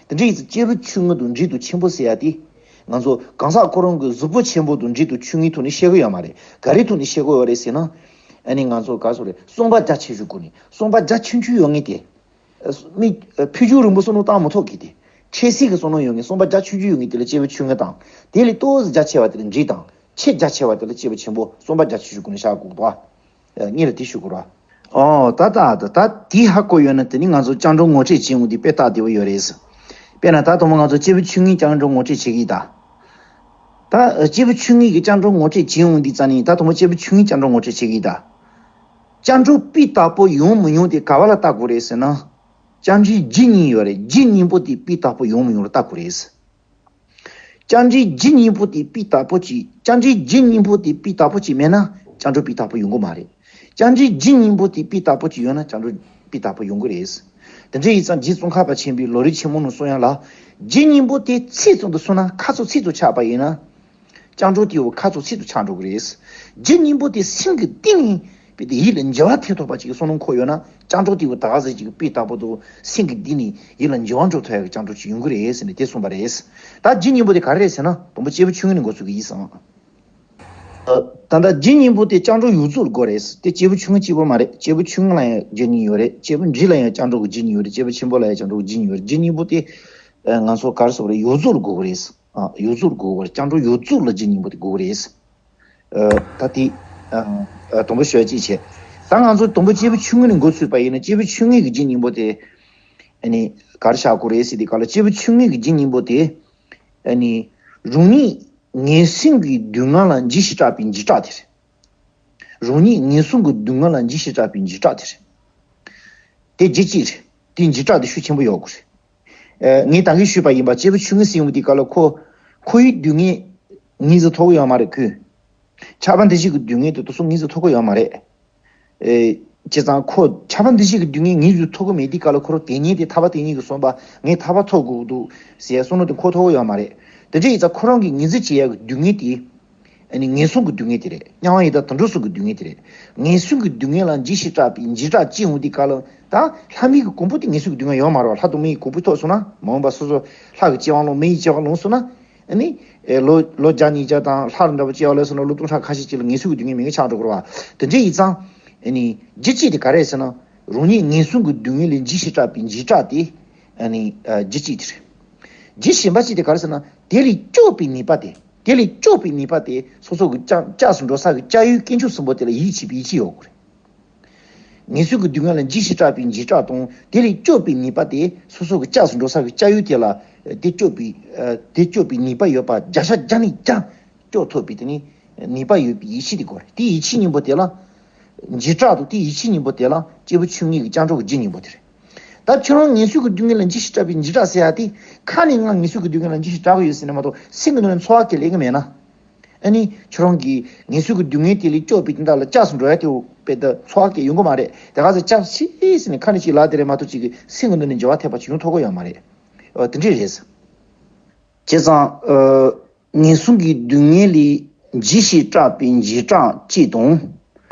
དེ་འདྲ་ཡིན་ཙང་སྐྱེས་བུ་ཆུང་ངུ་དང་འབྲིང་དང་ཆེན་པོ་ཟེར་ཡ་དེ། ང་ཚོ་གང་ཟག་ཁོ་རང་གི་གཟུགས་པོ་ཆེན་པོ་དང་འབྲིང་དང་ཆུང་ངུའི་ཐོག་ནས་བཤད་གི་ཡོད་མ་རེད། ག་རེའི་ཐོག་ནས་བཤད་གི་ཡོད་རེད་ཟེར་ན། ཨ་ནི་ང་ཚོ་ག་རེ་ཟེར་དགོས་རེད། བསམ་པ་རྒྱ་ཆེ་ཤོས་སྒོ་ནས་བསམ་པ་རྒྱ་ཆུང་ཆུང་ཡོད་མཁན་དེ། མི། ཕུགས་རྒྱང་རིང་པོ་བསམ་བློ་བཏང་མི་ཐུབ་མཁན་དེ། འཕྲལ་སེལ་གྱི་བསམ་བློ་ཡོད་མཁན་བསམ་པ་རྒྱ་ཆུང་ཆུང་ཡོད་མཁན་དེ་ལ་སྐྱེས་བུ་ཆུང་ངུ་དང་། དེ་ལས་ཏོག་ཙམ་རྒྱ་ཆེ་བ་དེ་ལ་འབྲིང་དང་། ཆེས་རྒྱ་ཆེ་བ་དེ་ལ་སྐྱེས་བུ་ཆེན་པོ། བསམ་པ་རྒྱ་ཆུང་ཆུང་སྒོ་ནས་བཞག་དགོས་འདུག་ཨ། ཨ། ངེད་ལ་དེ་ཞུ་དགོས་ར། ཨོ། ད་ད་ད་ད་དེ་ཧ་གོ་ཡོད་ན་དེ་ནི་ང་ཚོ་སྐྱབས་འགྲོ་ངོ་སྤྲོད་བྱེད་འོང་དེ་དཔེ་སྟབས་བདེ་པོ་ཡོད་རེད། དཔེར་ན་ད་དང་པོ་ང་ཚོ་སྐྱེས་བུ་ཆུང་ངུའི་སྐྱབས་འགྲོ་ངོ་སྤྲོད་བྱེད་ཀྱི་ཡིན་ད། ད་སྐྱེས་བུ་ཆུང་ངུ་གི་སྐྱབས་འགྲོ་ངོ་སྤྲོད་བྱེད་འོང་དུས་ཙ་ནས་ད་དང་པོ་སྐྱེས་བུ་ཆུང་ངུའི་སྐྱབས་འགྲོ་ངོ་སྤྲོད་བྱེད་ཀྱི་ཡིན་ད། སྐྱབས་འགྲོ་སྤུས་དག་པོ་ཡོང་མི་ཡོང་དེ་ག་བ་ལ་ལྟ་དགོས་རེད་ཟེར་ན། སྐྱབས་འགྲོའི་རྒྱུ་གཉིས་ཡོད་རེད། རྒྱུ་གཉིས་པོ་དེ་སྤུས་དག་པོ་ཡོང་མི་ཡོང་ལ་ལྟ་དགོས་རེད། སྐྱབས་འགྲོའི་རྒྱུ་གཉིས་པོ་དེ་སྤུས་དག་པོ་ཅིག་སྐྱབས་འགྲོའི་རྒྱུ་གཉིས་པོ་དེ་སྤུས་དག་པོ་ཅིག་མེད་ན་སྐྱབས་འགྲོ་སྤུས་དག་པོ་ཡོང་གི་མ་རེད། སྐྱབས་འགྲོའི་རྒྱུ་གཉིས་པོ་དེ་སྤུས་དག་པོ་ཅིག་ཡོད་ན་སྐྱབས་འགྲོ་སྤུས་དག་པོ་ཡོང་གི་རེད། དེ་འདྲ་ཡིན་ཙང་རྗེ་ཙོང་ཁ་པ་ཆེན་པོའི་ལམ་རིམ་ཆེན་མོ་ནང་གསུངས་ཡ་ལ། རྒྱུ་གཉིས་པོ་དེ་ཚིག་ཙམ་དུ་སོང་ན་ཁ་ཚོ་ཚིག་ཏུ་ཆགས་པ་ཡིན་ན། སྐྱབས་འགྲོ་དེའོ་ཁ་ཚོ་ཚིག་ཏུ་ཆགས་འགྲོ་གི་རེད། རྒྱུ་གཉིས་པོ་དེ་སེམས་ཀྱི་གཏིང་ནས་དཔེ་དེ་ཡིད་ལ་འགྱུར་བ་ཐེབས་ཐུབ་པ་ཅིག་གི་བསམ་བློ་འཁོར་ཡོད་ན་སྐྱབས་འགྲོ་དེའོ་ད་ག་ཟེ་ཅིག་སྤུས་དག་པོ་དུ་སེམས་ཀྱི་གཏིང་ནས་ཡིད་ལ་འགྱུར་བ་འགྲོ་ཐུབ་ཡ་གི་སྐྱབས་འགྲོ་ཅིག་ཡོང་གི་རེད་ཟེར་ནས་དེ་གསུངས་པ་རེད། ད་རྒྱུ་གཉིས་པོ་དེ་ག་རེ་རེད་ཟེར་ན་དང་པོ་སྐྱེས་བུ་ཆུང་ངུ་ནས་འགོ་ཚུགས་ཀྱི་ཡིན་ཙང་། ད་ལྟ་རྒྱུ་གཉིས་པོ་དེ་སྐྱབས་འགྲོ་ཡོངས་རྫོགས་དགོས་རེད། དེ་སྐྱེས་བུ་ཆུང་ངུ་གཅིག་པོ་མ་རེད། སྐྱེས་བུ་ཆུང་ངུ་ལ་ཡང་རྒྱུ་གཉིས་ཡོད་རེད། སྐྱེས་བུ་འབྲིང་ལ་ཡང་སྐྱབས་འགྲོ་གི་རྒྱུ་གཉིས་ཡོད་རེད། སྐྱེས་བུ་ཆེན་པོ་ལ་ཡང་སྐྱབས་འགྲོ་གི་རྒྱུ་གཉིས་ཡོད་རེད། རྒྱུ་གཉིས་པོ་དེ། ཨ། ང་ཚོ་ག་རེ་ཟེར་དགོས་རེད། ཡོངས་རྫོགས་དགོས་ཀྱི་རེད། ཨ། ཡོངས་རྫོགས་དགོས་ཀྱི་རེད། སྐྱབས་འགྲོ་ཡོངས་རྫོགས་ལ་རྒྱུ་གཉིས་པོ་དེ་དགོས་ཀྱི་རེད། ཨ། ད་དེ། ཨ། ཨ། དང་པོ་ཞུ་ཡ་གཅིག་བྱས། ད་ང་ཚོ་དང་པོ་སྐྱེས་བུ་ཆུང་ངུ་ནས་འགོ་ཚུགས་པ་ཡིན་ན་སྐྱེས་བུ་ཆུང་ངུ་གི་རྒྱུ་གཉིས་པོ་དེ། ཨ་ནི། ག་རེ་བྱ་དགོས་རེད་ཟེར་དུས་སྐབས་ལ་སྐྱེས་བུ་ཆུང་ངུ་གི་རྒྱུ་གཉིས་པོ་དེ། ཨ་ནི། རང་ཉིད་ངན་སོང་གི་སྡུག་བསྔལ་ལ་འཇིགས་ཤིང་སྐྲག་པའི་འཇིགས་སྐྲག་དེ་རེད། རང་ཉིད་ངན་སོང་གི་སྡུག་བསྔལ་ལ་འཇིགས་ཤིང་སྐྲག་པའི་འཇིགས་སྐྲག་དེ་རེད། དེ་རྒྱུ་གཅིག་རེད། དེའི་འཇིགས་སྐྲག་དེ་ཤུགས་ཆེན་པོ་ཡོད་དགོས་རེད། ཨེ། ངས་ད་གིན་ཞུས་པ་ཡིན་པ་སྐྱེས་བུ་ཆུང་ངུ་ཟེར་ཡོང་དུས་སྐབས་ལ་ཁོ། ཁོ་ཡི་སྡུག་བསྔལ་ངོས་འཛིན་ཐུབ་ཀྱི་ཡོད་མ་རེད་ཁོས། ཆགས་པ་འདུ་བྱེད་ཀྱི་སྡུག་བསྔལ་དེ་དེ་ཚོ་ངོས་འཛིན་ཐུབ་ཀྱི་ཡོད་མ་རེད། ཨེ། བྱས་ཙང་ཁོ་ཆགས་པ་འདུ་བྱེད་ཀྱི་སྡུག་བསྔལ་ངོས་འཛིན་ཐུབ་ཀྱི་མེད་དུས་སྐབས་ལ་ཁོ་རང་དེ་ཉིད་དེ་ཐར་པ་དེ་ཉིད་ཀྱི་བསམ་པ་ངས་ཐར་པ་ཐོབ་དགོས་ཀྱི་འདུག་ཟེར་བསམ་བློ་དེ་འཁོར་ཐུབ་ཀྱི་ཡོད་མ་རེད། དེ་འདྲ་ཡིན་ཙང་ཁོ་རང་གིས་ངོས་འཛིན་བྱེད་ཡག་གི་སྡུག་བསྔལ་དེ། ཨ་ནི་ངན་སོང་གི་སྡུག་བསྔལ་དེ་རེད། དམྱལ་བ་ཡི་དྭགས་དུད་འགྲོ་གསུམ་གྱི་སྡུག་བསྔལ་དེ་རེད། ངན་སོང་གི་སྡུག་བསྔལ་ལ་འཇིགས་ཤིང་སྐྲག་པའི་འཇིགས་སྐྲག་སྐྱེ་འོང་དུས་སྐབས་ལ་ད་ལྷ་མིའི་གི་གོ་འཕང་དེ་ངན་སོང་གི་སྡུག་བསྔལ་ཡོད་མ་རེད་བ། ལྷ་དང་མིའི་གོ་འཕང་ཐོབ་སོང་ན་མ་འོངས་པ་སོ་སོ་ལྷ་གི་སྐྱེ་བ་ལོངས་མི་ཡི་སྐྱེ་བ་ལོངས་སོང་ན། ཨ་ནི། ཨེ། ལོ་ལོ་བརྒྱ་ཉིས་བརྒྱ་དང་ལྷ་རུ་འདྲ་པོ་སྐྱེ་བ་ལེན་སོང་ན་ལོ་སྟོང་ཕྲག་ཁ་ཤས་ཅིག་ལ་ངན་སོང་གི་སྡུག་བསྔལ་མེད་མཁན་ཆགས་འགྲོ་གི་རེད་བ། དེ་འདྲ་ཡིན་ཙང་། ཨ་ནི། རྒྱུ་གཅིག་དེ་ག་རེ་རེད་ཟེར་ན། རང་ཉིད་ངན་སོང་གི་སྡུག་བསྔལ་ལས་འཇིགས་ཤིང་སྐྲག་པའི་འཇིགས་སྐྲག་དེ། ཨ་ནི། ཨ། རྒྱུ་གཅིག་དེ་རེད། རྒྱུ་གཞན་པ་གཅིག་དེ་ག་རེ་ཟེར་ན་དེ་ལས་སྐྱོབ་པའི་ནུས་པ་དེ། དེ་ལས་སྐྱོབ་པའི་ནུས་པ་དེ་སོ་སོ་གི་ལྕགས་ལྕགས་སུ་འགྲོ་ས་གི་ལྕགས་ཡོས་དཀོན་མཆོག་གསུམ་པོ་དེ་ལ་ཡིད་ཆེས་པའི་ཡིད་ཆེས་ཡོད་དགོས་རེད། ངན་སོང་གི་སྡུག་བསྔལ་ལ་འཇིགས་ཤིང་སྐྲག་པའི་འཇིགས་སྐྲག་དང་དེ་ལས་སྐྱོབ་པའི་ནུས་པ་དེ་སོ་སོ་གི་ལྕགས་སུ་འགྲོ་ས་གི་ལྕགས་ཡོས་དེ་ལ་དེ་སྐྱོབ་པའི་དེ་སྐྱོབ་པའི་ནུས་པ་ཡོད་པ་བརྒྱ་ཆ་བརྒྱ་ནས་བརྒྱ་སྐྱོབ་ཐུབ་པའི་དེ་ནི་ནུས་པ་ཡོད་པའི་ཡིད་ཆེས་དེ་དགོས་རེད། དེ་ཡིད་ཆེས་གཉིས་པོ་དེ་ལ་འཇིགས་སྐྲག་དང་དེ་ཡིད་ཆེས་གཉིས་པོ་དེ་ལ་སྐྱེས་བུ་ཆུང་ངུའི་གི་སྤྱང་གྲུང་གི་རྒྱུ་གཉིས་པོ་དེ་རེད། ད་ཁྱོད་རང་ངན་སོང་གི་སྡུག་བསྔལ་ལ་འཇིགས་ཤིང་སྐྲག་པའི་འཇིགས་སྐྲག་ཟེར་ཡ་དེ་ཁ་ནས་ང་ངན་སོང་གི་སྡུག་བསྔལ་ལ་འཇིགས་ཤིང་སྐྲག་གི་ཡོད་ཟེར་ན་མ་གཏོགས་སེམས་ཀྱི་ནང་ནས་ཚོར་བ་སྐྱེ་ལེ་གི་མེད་ན། ཨ་ནི་ཁྱོད་རང་གིས་ངན་སོང་གི་སྡུག་བསྔལ་དེ་ལས་སྐྱོབ་པའི་དོན་དག་ལ་ལྕགས་སུ་འགྲོ་ཡ་དེ་དཔེ་ད་ཚོར་བ་སྐྱེ་ཡོང་གི་མ་རེད། དེ་ག་ཚོད་ལྕགས་ཤིག་ཟེར་ནས་ཁ་ནས་ཅིག་ལབ་དེ་རེད་མ་གཏོགས་ཅིག་གི་སེམས་ཀྱི་ནང་ནས་འགྱུར་བ་ཐེབས་པ་ཅིག་ཡོང་ཐུབ་ཀྱི་ཡོད་མ་རེད། ཨོ་དེ་འདྲས་རེད། བྱས་ཙང་ཨ་ངན་སོང་གི་སྡུག་བསྔལ་ལས་འཇིགས་ཤིང་སྐྲག་པའི་འཇིགས་སྐྲག་གཅིག་དང་།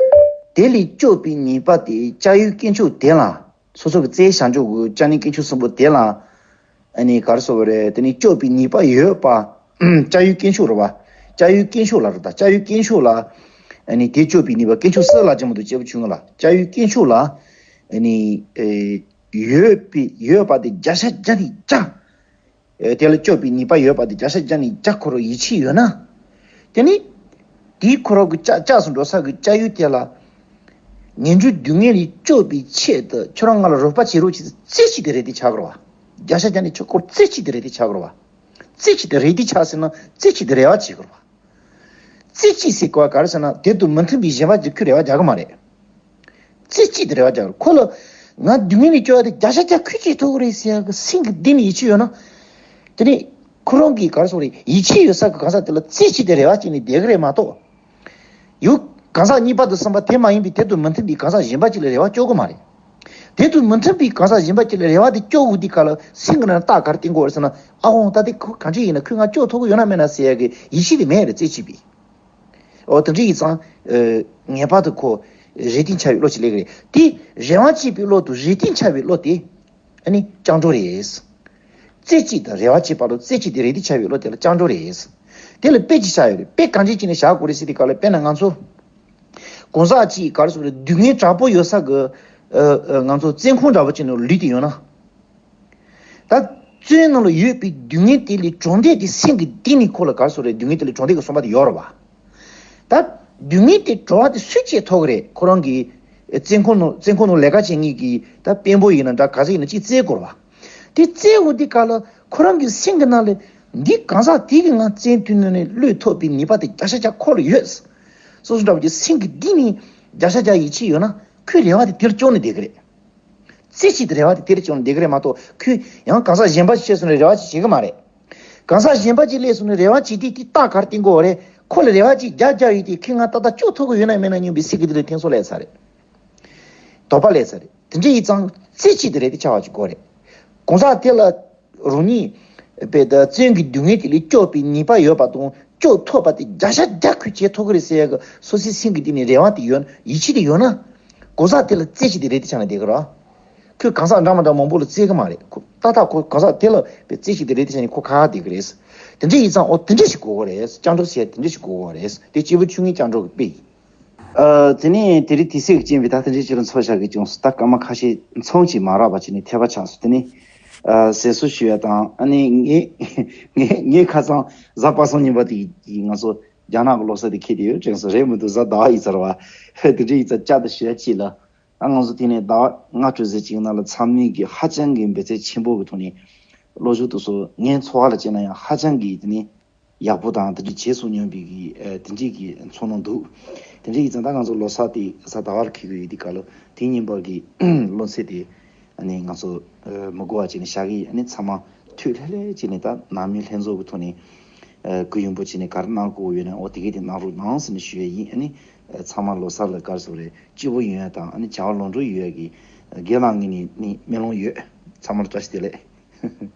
དེ་ལས་སྐྱོབ་པའི་ནུས་པ་དེ་ལྕགས་ཡོས་དཀོན་མཆོག་དེ་ལ། སོ་སོ་གི་རྩལ་བྱང་ཆུབ་ཀྱི་ལྕགས་ནི་དཀོན་མཆོག་གསུམ་པོ་དེ་ལ། ཨ་ནི་ག་རེ་ཟེར་དགོས་རེད། དེ་ནི་སྐྱོབ་པའི་ནུས་པ་ཡོད་པ། ལྕགས་ཡོས་དཀོན་མཆོག་རེད་བ། ལྕགས་ཡོས་དཀོན་མཆོག་ལ་རེད་ད། ལྕགས་ཡོས་དཀོན་མཆོག་ལ། ཨ་ནི་དེ་སྐྱོབ་པའི་ནུས་པ་དཀོན་མཆོག་གསུམ་ལ་ཅི་མ་གཏོགས་སྐྱེས་བུ་ཆུང་ངུ་ལ་ལྕགས་ཡོས་དཀོན་མཆོག་ལ། ཨ་ནི་ཨེ་ཡོད་པའི་ཡོད་པ་དེ་བརྒྱ་ཆ་བརྒྱ་ནས་བརྒྱ། ཨེ་དེ་ལ་སྐྱོབ་པའི་ནུས་པ་ཡོད་པ་དེ་བརྒྱ་ཆ་བརྒྱ་ནས་བརྒྱ་ཁོ་རང་ཡིད་ཆེས་ཡོད་ན། དེ་ནི། དེའི་ཁོ་རང་གི་ལྕགས་ལྕགས་སུ་འགྲོ་ས་གི་ལྕགས་ཡོས་དེ་ལ། ངན་འགྲོའི་སྡུག་བསྔལ་ལས་སྐྱོབ་པའི་ཆེད་དུ་ཁྱོད་རང་ང་ལ་རོགས་པ་བྱེད་རོགས་བྱེད་ཅེས་རྩེ་གཅིག་དེ་རེད་དེ་ཆགས་དགོས་རེད་བ། བརྒྱ་ཆ་བརྒྱ་ནས་ཁྱོད་ཁོ་རྩེ་གཅིག་དེ་རེད་དེ་ཆགས་དགོས་རེད་བ། རྩེ་གཅིག་དེ་རེད་དེ་ཆགས་ཟེར་ན་རྩེ་གཅིག་དེ་རེ་བ་བྱེད་དགོས་རེད་བ། རྩེ་གཅིག་ཟེར་གོ་བ་ག་རེ་ཟེར་ན་དེ་དང་མི་མཐུན་པའི་གཞན་པ་ཅིག་ཁོས་རེ་བ་རྒྱག་གི་མ་རེད། རྩེ་གཅིག་དེ་རེ་བ་རྒྱག་གི་རེད། ཁོ་ལ་ང་སྡུག་བསྔལ་ལས་སྐྱོབ་ཡ་དེ་བརྒྱ་ཆ་བརྒྱ་ཁོས་བྱེད་ཐུབ་ཀྱི་རེད་ཟེར་ཡ་གི་སེམས་ཀྱི་གཏིང་ནས་ཡིད་ཆེས་ཡོད་ན། དེ་ནས་ཁོ་རང་གིས་ག་རེ་ཟེར་དགོས་རེད། ཡིད་ཆེས་ཡོད་ས་གི་གང་ཟག་དེ་ལ་རྩེ་གཅིག་དེ་རེ་བ་བྱས་ནས་བསྡད་ཀྱི་རེད་མ་གཏོགས། ཡང་གང་ཟག་གཉིས་པ་དང་གསུམ་པ་དེ་མ་ཡིན་པའི་དེ་དང་མི་མཐུན་པའི་གང་ཟག་གཞན་པ་ཅིག་ལ་རེ་བ་སྐྱོབ་ཀྱི་མ་རེད། དེ་དང་མི་མཐུན་པའི་གང་ཟག་གཞན་པ་ཅིག་ལ་རེ་བ་དེ་སྐྱོབ་དགོས་དུས་སྐབས་ལ་སེམས་ཀྱི་ནང་རྟགས་ག་རེ་བསྟན་དགོས་རེད་ཟེར་ན། ཨ་ཧོང་ད་དེ་ཁོ་གང་ཅི་ཡིན་ན་ཁོས་ང་སྐྱོབ་ཐུབ་ཀྱི་ཡོད་ན་མེད་ན་ཟེར་ཡ་གི་ཡིད་ཆེས་དེ་མེད་རེད་རྩེ་གཅིག་པའི། འོ་དེ་འདྲ་ཡིན་ཙང་། ངེས་པར་དུ་ཁོ་རེ་ལྟོས་འཆའ་བའི་བློ་ཅིག་སླེབས་ཀྱི་རེད། དེ་རེ་བ་བྱེད་པའི་བློ་དང་རེ་ལྟོས་འཆའ་བའི་བློ་དེ། ཨ་ནི་སྤྱང་གྲུང་རེད། རྩེ་གཅིག་དང་རེ་བ་བྱེད་པ་ལ་རྩེ་གཅིག་དེ་རེ་ལྟོས་འཆའ་བའི་བློ་དེ་ལ་སྤྱང་གྲུང་རེད། དེ་ལ་དཔེ་ཅིག་བཞག་ཡོད་རེད། དཔེ་གང་ཅི་བྱས་ནས་བཞག་དགོས་རེད་ཟེར་དུས་སྐབས་ལ་དཔེར་ན་ང་ཚོ། གང་ཟག་ཅིག་ག་རེ་ཟེར་དགོས་རེད། སྡུག་བསྔལ་དྲག་པོ་ཡོད་ས་གི་ཨ་ཨ་ང་ཚོ་བཙོན་ཁང་འདྲ་པོ་ཅིག་ནང་ལུས་ཏེ་ཡོད་ན། ད་བཙོན་ནང་ལ་ཡོད་པའི་སྡུག་བསྔལ་དེ་ལས་གྲོལ་འདོད་དེ་སེམས་ཀྱི་གཏིང་ནས་ཁོ་ལ་ག་རེ་ཟེར་དགོས་རེད། སྡུག་བསྔལ་དེ་ལས་གྲོལ་འདོད་ཀྱི་བསམ་པ་དེ་ཡོད་རེད་བ། ད་སྡུག་བསྔལ་དེ་གྲོལ་བ་དེ་སུས་བྱེད་ཐུབ་ཀྱི་རེད། ཁོ་རང་གི་བཙོན་ཁང་ནང་བཙོན་ཁང་ནང་ལས་ཀ་བྱེད་མཁན་གྱི་ད་དཔོན་པོ་ཡིན་ན་འདྲ་ག་ཚོད་ཡིན་ན་ཅིག་བཙལ་དགོས་རེད་བ། དེ་བཙལ་འོང་དུས་སྐབས་ལ་ཁོ་རང་གི་སེམས་ཀྱི་ནང་ལ་འདི་གང་ཟག་དེ་གིས་ང་བཙོན་དུས་ནང་ནས་བློས་ཐུབ་པའི་ནུས་པ་དེ་བརྒྱ་ཆ་བརྒྱ་ཁོ་ལ་ཡོད། སོ་སོ་འདྲ་པོ་ཅིག་སེམས་ཀྱི་གཏིང་ནས་བརྒྱ་ཆ་བརྒྱ་ཡིད་ཆེས་ཡོད་ན་ཁོའི་རེ་བ་དེ་དེར་བཅོལ་ནས་བསྡད་ཀྱི་རེད། རྩེ་གཅིག་དེ་རེ་བ་དེ་དེར་བཅོལ་ནས་བསྡད་ཀྱི་རེད་མ་གཏོགས་ཁོས་ཡང་གང་ཟག་གཞན་པ་ཅིག་སླེབས་སོང་ནས་རེ་བ་ཅིག་བྱེད་ཀྱི་མ་རེད། གང་ཟག་གཞན་པ་ཅིག་སླེབས་སོང་ནས་རེ་བ་བྱེད་དུས་དེ་རྟགས་ག་རེ་བསྟན་དགོས་རེད། ཁོ་ལ་རེ་བ་ཅིག་བརྒྱབ་བརྒྱབ་ཡོད་དུས་ཁོས་ང་ཏག་ཏག་སྐྱོབ་ཐུབ་ཀྱི་ཡོད་ན་མེད་ན་སྙམ་པའི་སེམས་ཀྱི་གཏིང་ལ་ཐེ་ཚོམ་སླེབས་ཚར་རེད། དོགས་པ་སླེབས་ཚར་རེད། དེ་འདྲ་ཡིན་ཙང་རྩེ་གཅིག་དེ་རེ་ལྟོས་འཆའ་བ་ཅིག་དགོས་རེད། གང་ཟག་དེ་ལ་རང་ཉིད་དཔེ་ད་བཙོན་གྱི་སྡུག་བསྔལ་དེ་ལས་སྐྱོབ་པའི་ནུས་པ་ཡོད་པ་དང་སྐྱོབ་ཐུབ་པ་དེ་བརྒྱ་ཆ་བརྒྱ་ཁོས་བྱེད་ཐུབ་ཀྱི་རེད་ཟེར་ཡ་གི་སོ་སོའི་སེམས་ཀྱི་གཏིང་ནས་རེ་བ་དེ་ཡོད་ན་ཡིད་ཆེས་དེ་ཡོད་ན། གང་ཟག་དེ་ལ་རྩེ་གཅིག་དེ་རེ་ལྟོས་འཆའ་ནས་བསྡད་ཀྱི་རེད། ཁོས་གང་ཟག་འདྲ་མི་འདྲ་མང་པོ་ལ་བཙལ་གྱི་མ་རེད། ཁོ་ཏག་ཏག་ཁོ་གང་ཟག་དེ་ལ་དཔེ་རྩེ་གཅིག་དེ་རེ་ལྟོས་འཆའ་ནས་ཁོ་ཁ་ཁ་བསྡད་ཀྱི་རེད། དེ་འདྲ་ཡིན་ཙང་འོ་དེ་འདྲ་ཞིག་དགོས་ཀྱི་རེད། སྤྱང་གྲུང་ཟེར་དེ་འདྲ་ཞིག་དགོས་ཀྱི་རེད། དེ་སྐྱེས་བུ་ཆུང་ངུའི་སྤྱང་གྲུང་གི་དཔེ་ཡིན། ཨ། དེ་ནས་དེ་རིང་དུས་ཚོད་ཀྱིས་རྐྱེན་པས་ད་དེ་འདྲའི་ཅིག་ལ་འཚོགས་བཞག་གི་བྱུང་སོང་། ད་སྐར་མ་ཁ་ཤས་མཚམས་ཅིག་མ་རག་པ་བྱས་ནས་འཐད་པ་ཆགས་སོང་། དེ་ནས་ཨ་ཟས་གསོལ་ཞུ་ཡ་དང་། ཨ་ནི་ངས་ངས་ངས་ཁ་སང་གཟའ་པ་སངས་ཉིན་པ་དེ་ང་ཚོ་རྒྱ་ནག་གི་ལོ་གསར་དེ་འཁེལ་བསྡད་ཡོད་དྲན་སོང་། རེད་མི་འདུག་གཟའ་ཟླ་བ་ཡིན་ཚར་བ། དེ་འདྲ་ཡིན་ཙང་བསྐྱར་དུ་ཞུ་ཡ་གཅིག་ལ། ད་ང་ཚོ་དེ་ནས་ཟླ་བ་ལྔ་དྲུག་ཙམ་ཅིག་ནང་ལ་ཚང་མས་ཀྱི་ཧ་ཅང་གི་འབད་བརྩོན་ཆེན་པོ་གི་ཐོག་ནས་ལོ་གཞོན་དེ་ཚོ་ངའི་འཚོ་བ་ལ་བྱས་ན་ཡང་ཧ་ཅང་གི་དེ་ནས་ཡག་པོ་དང་དེ་འདྲ་བྱས་སོང་སྙམ་པའི་གི་ཨ་དེ་འདྲའི་གི་ཚོར་སྣང་འདུག་དེ་འདྲ་ཡིན་ཙང་ད་ང་ཚོ་ལོ་གསར་དེ་གཟའ་ཟླ་བར་འཁེལ་གི་ཡོད་དུས་སྐབས་ལ་དེ་ཉིན་པར་གི་ལོ་ཚིགས་དེ་ཨ་ནི་ང་ཚོ་ཨ་མི་གོ་བ་བྱས་ནས་བཞག་གི་ཡིན། ཨ་ནི་ཚང་མ་ཐུགས་ལྷོད་ལྷོད་བྱས་ནས་ད་ནང་མི་ལྷན་ཚོགས་ཀྱི་ཐོག་ནས་ཨ་གུ་ཡངས་པོ་བྱས་ནས་ག་རེ་གནང་དགོས་ཡོད་ན་འོ་དེ་གས་དེ་གནང་རོགས་གནང་ཟེར་ནས་ཞུ་ཡས་ཡིན། ཨ་ནི་ཨ་ཚང་མ་ལོ་གསར་ལ་ག་རེ་ཟེར་དགོས་རེད། སྐྱིད་པོ་ཡོང་ཡ་དང་ཨ་ནི་བྱ་བ་ལམ་འགྲོ་ཡོང་ཡ་གི་ཨ་སྒེར་ལངས་ངོས་ནས་ནི་སྨོན་ལམ་ཡོད། ཚང་མ་ལ་བཀྲ་ཤིས་བདེ་ལེགས།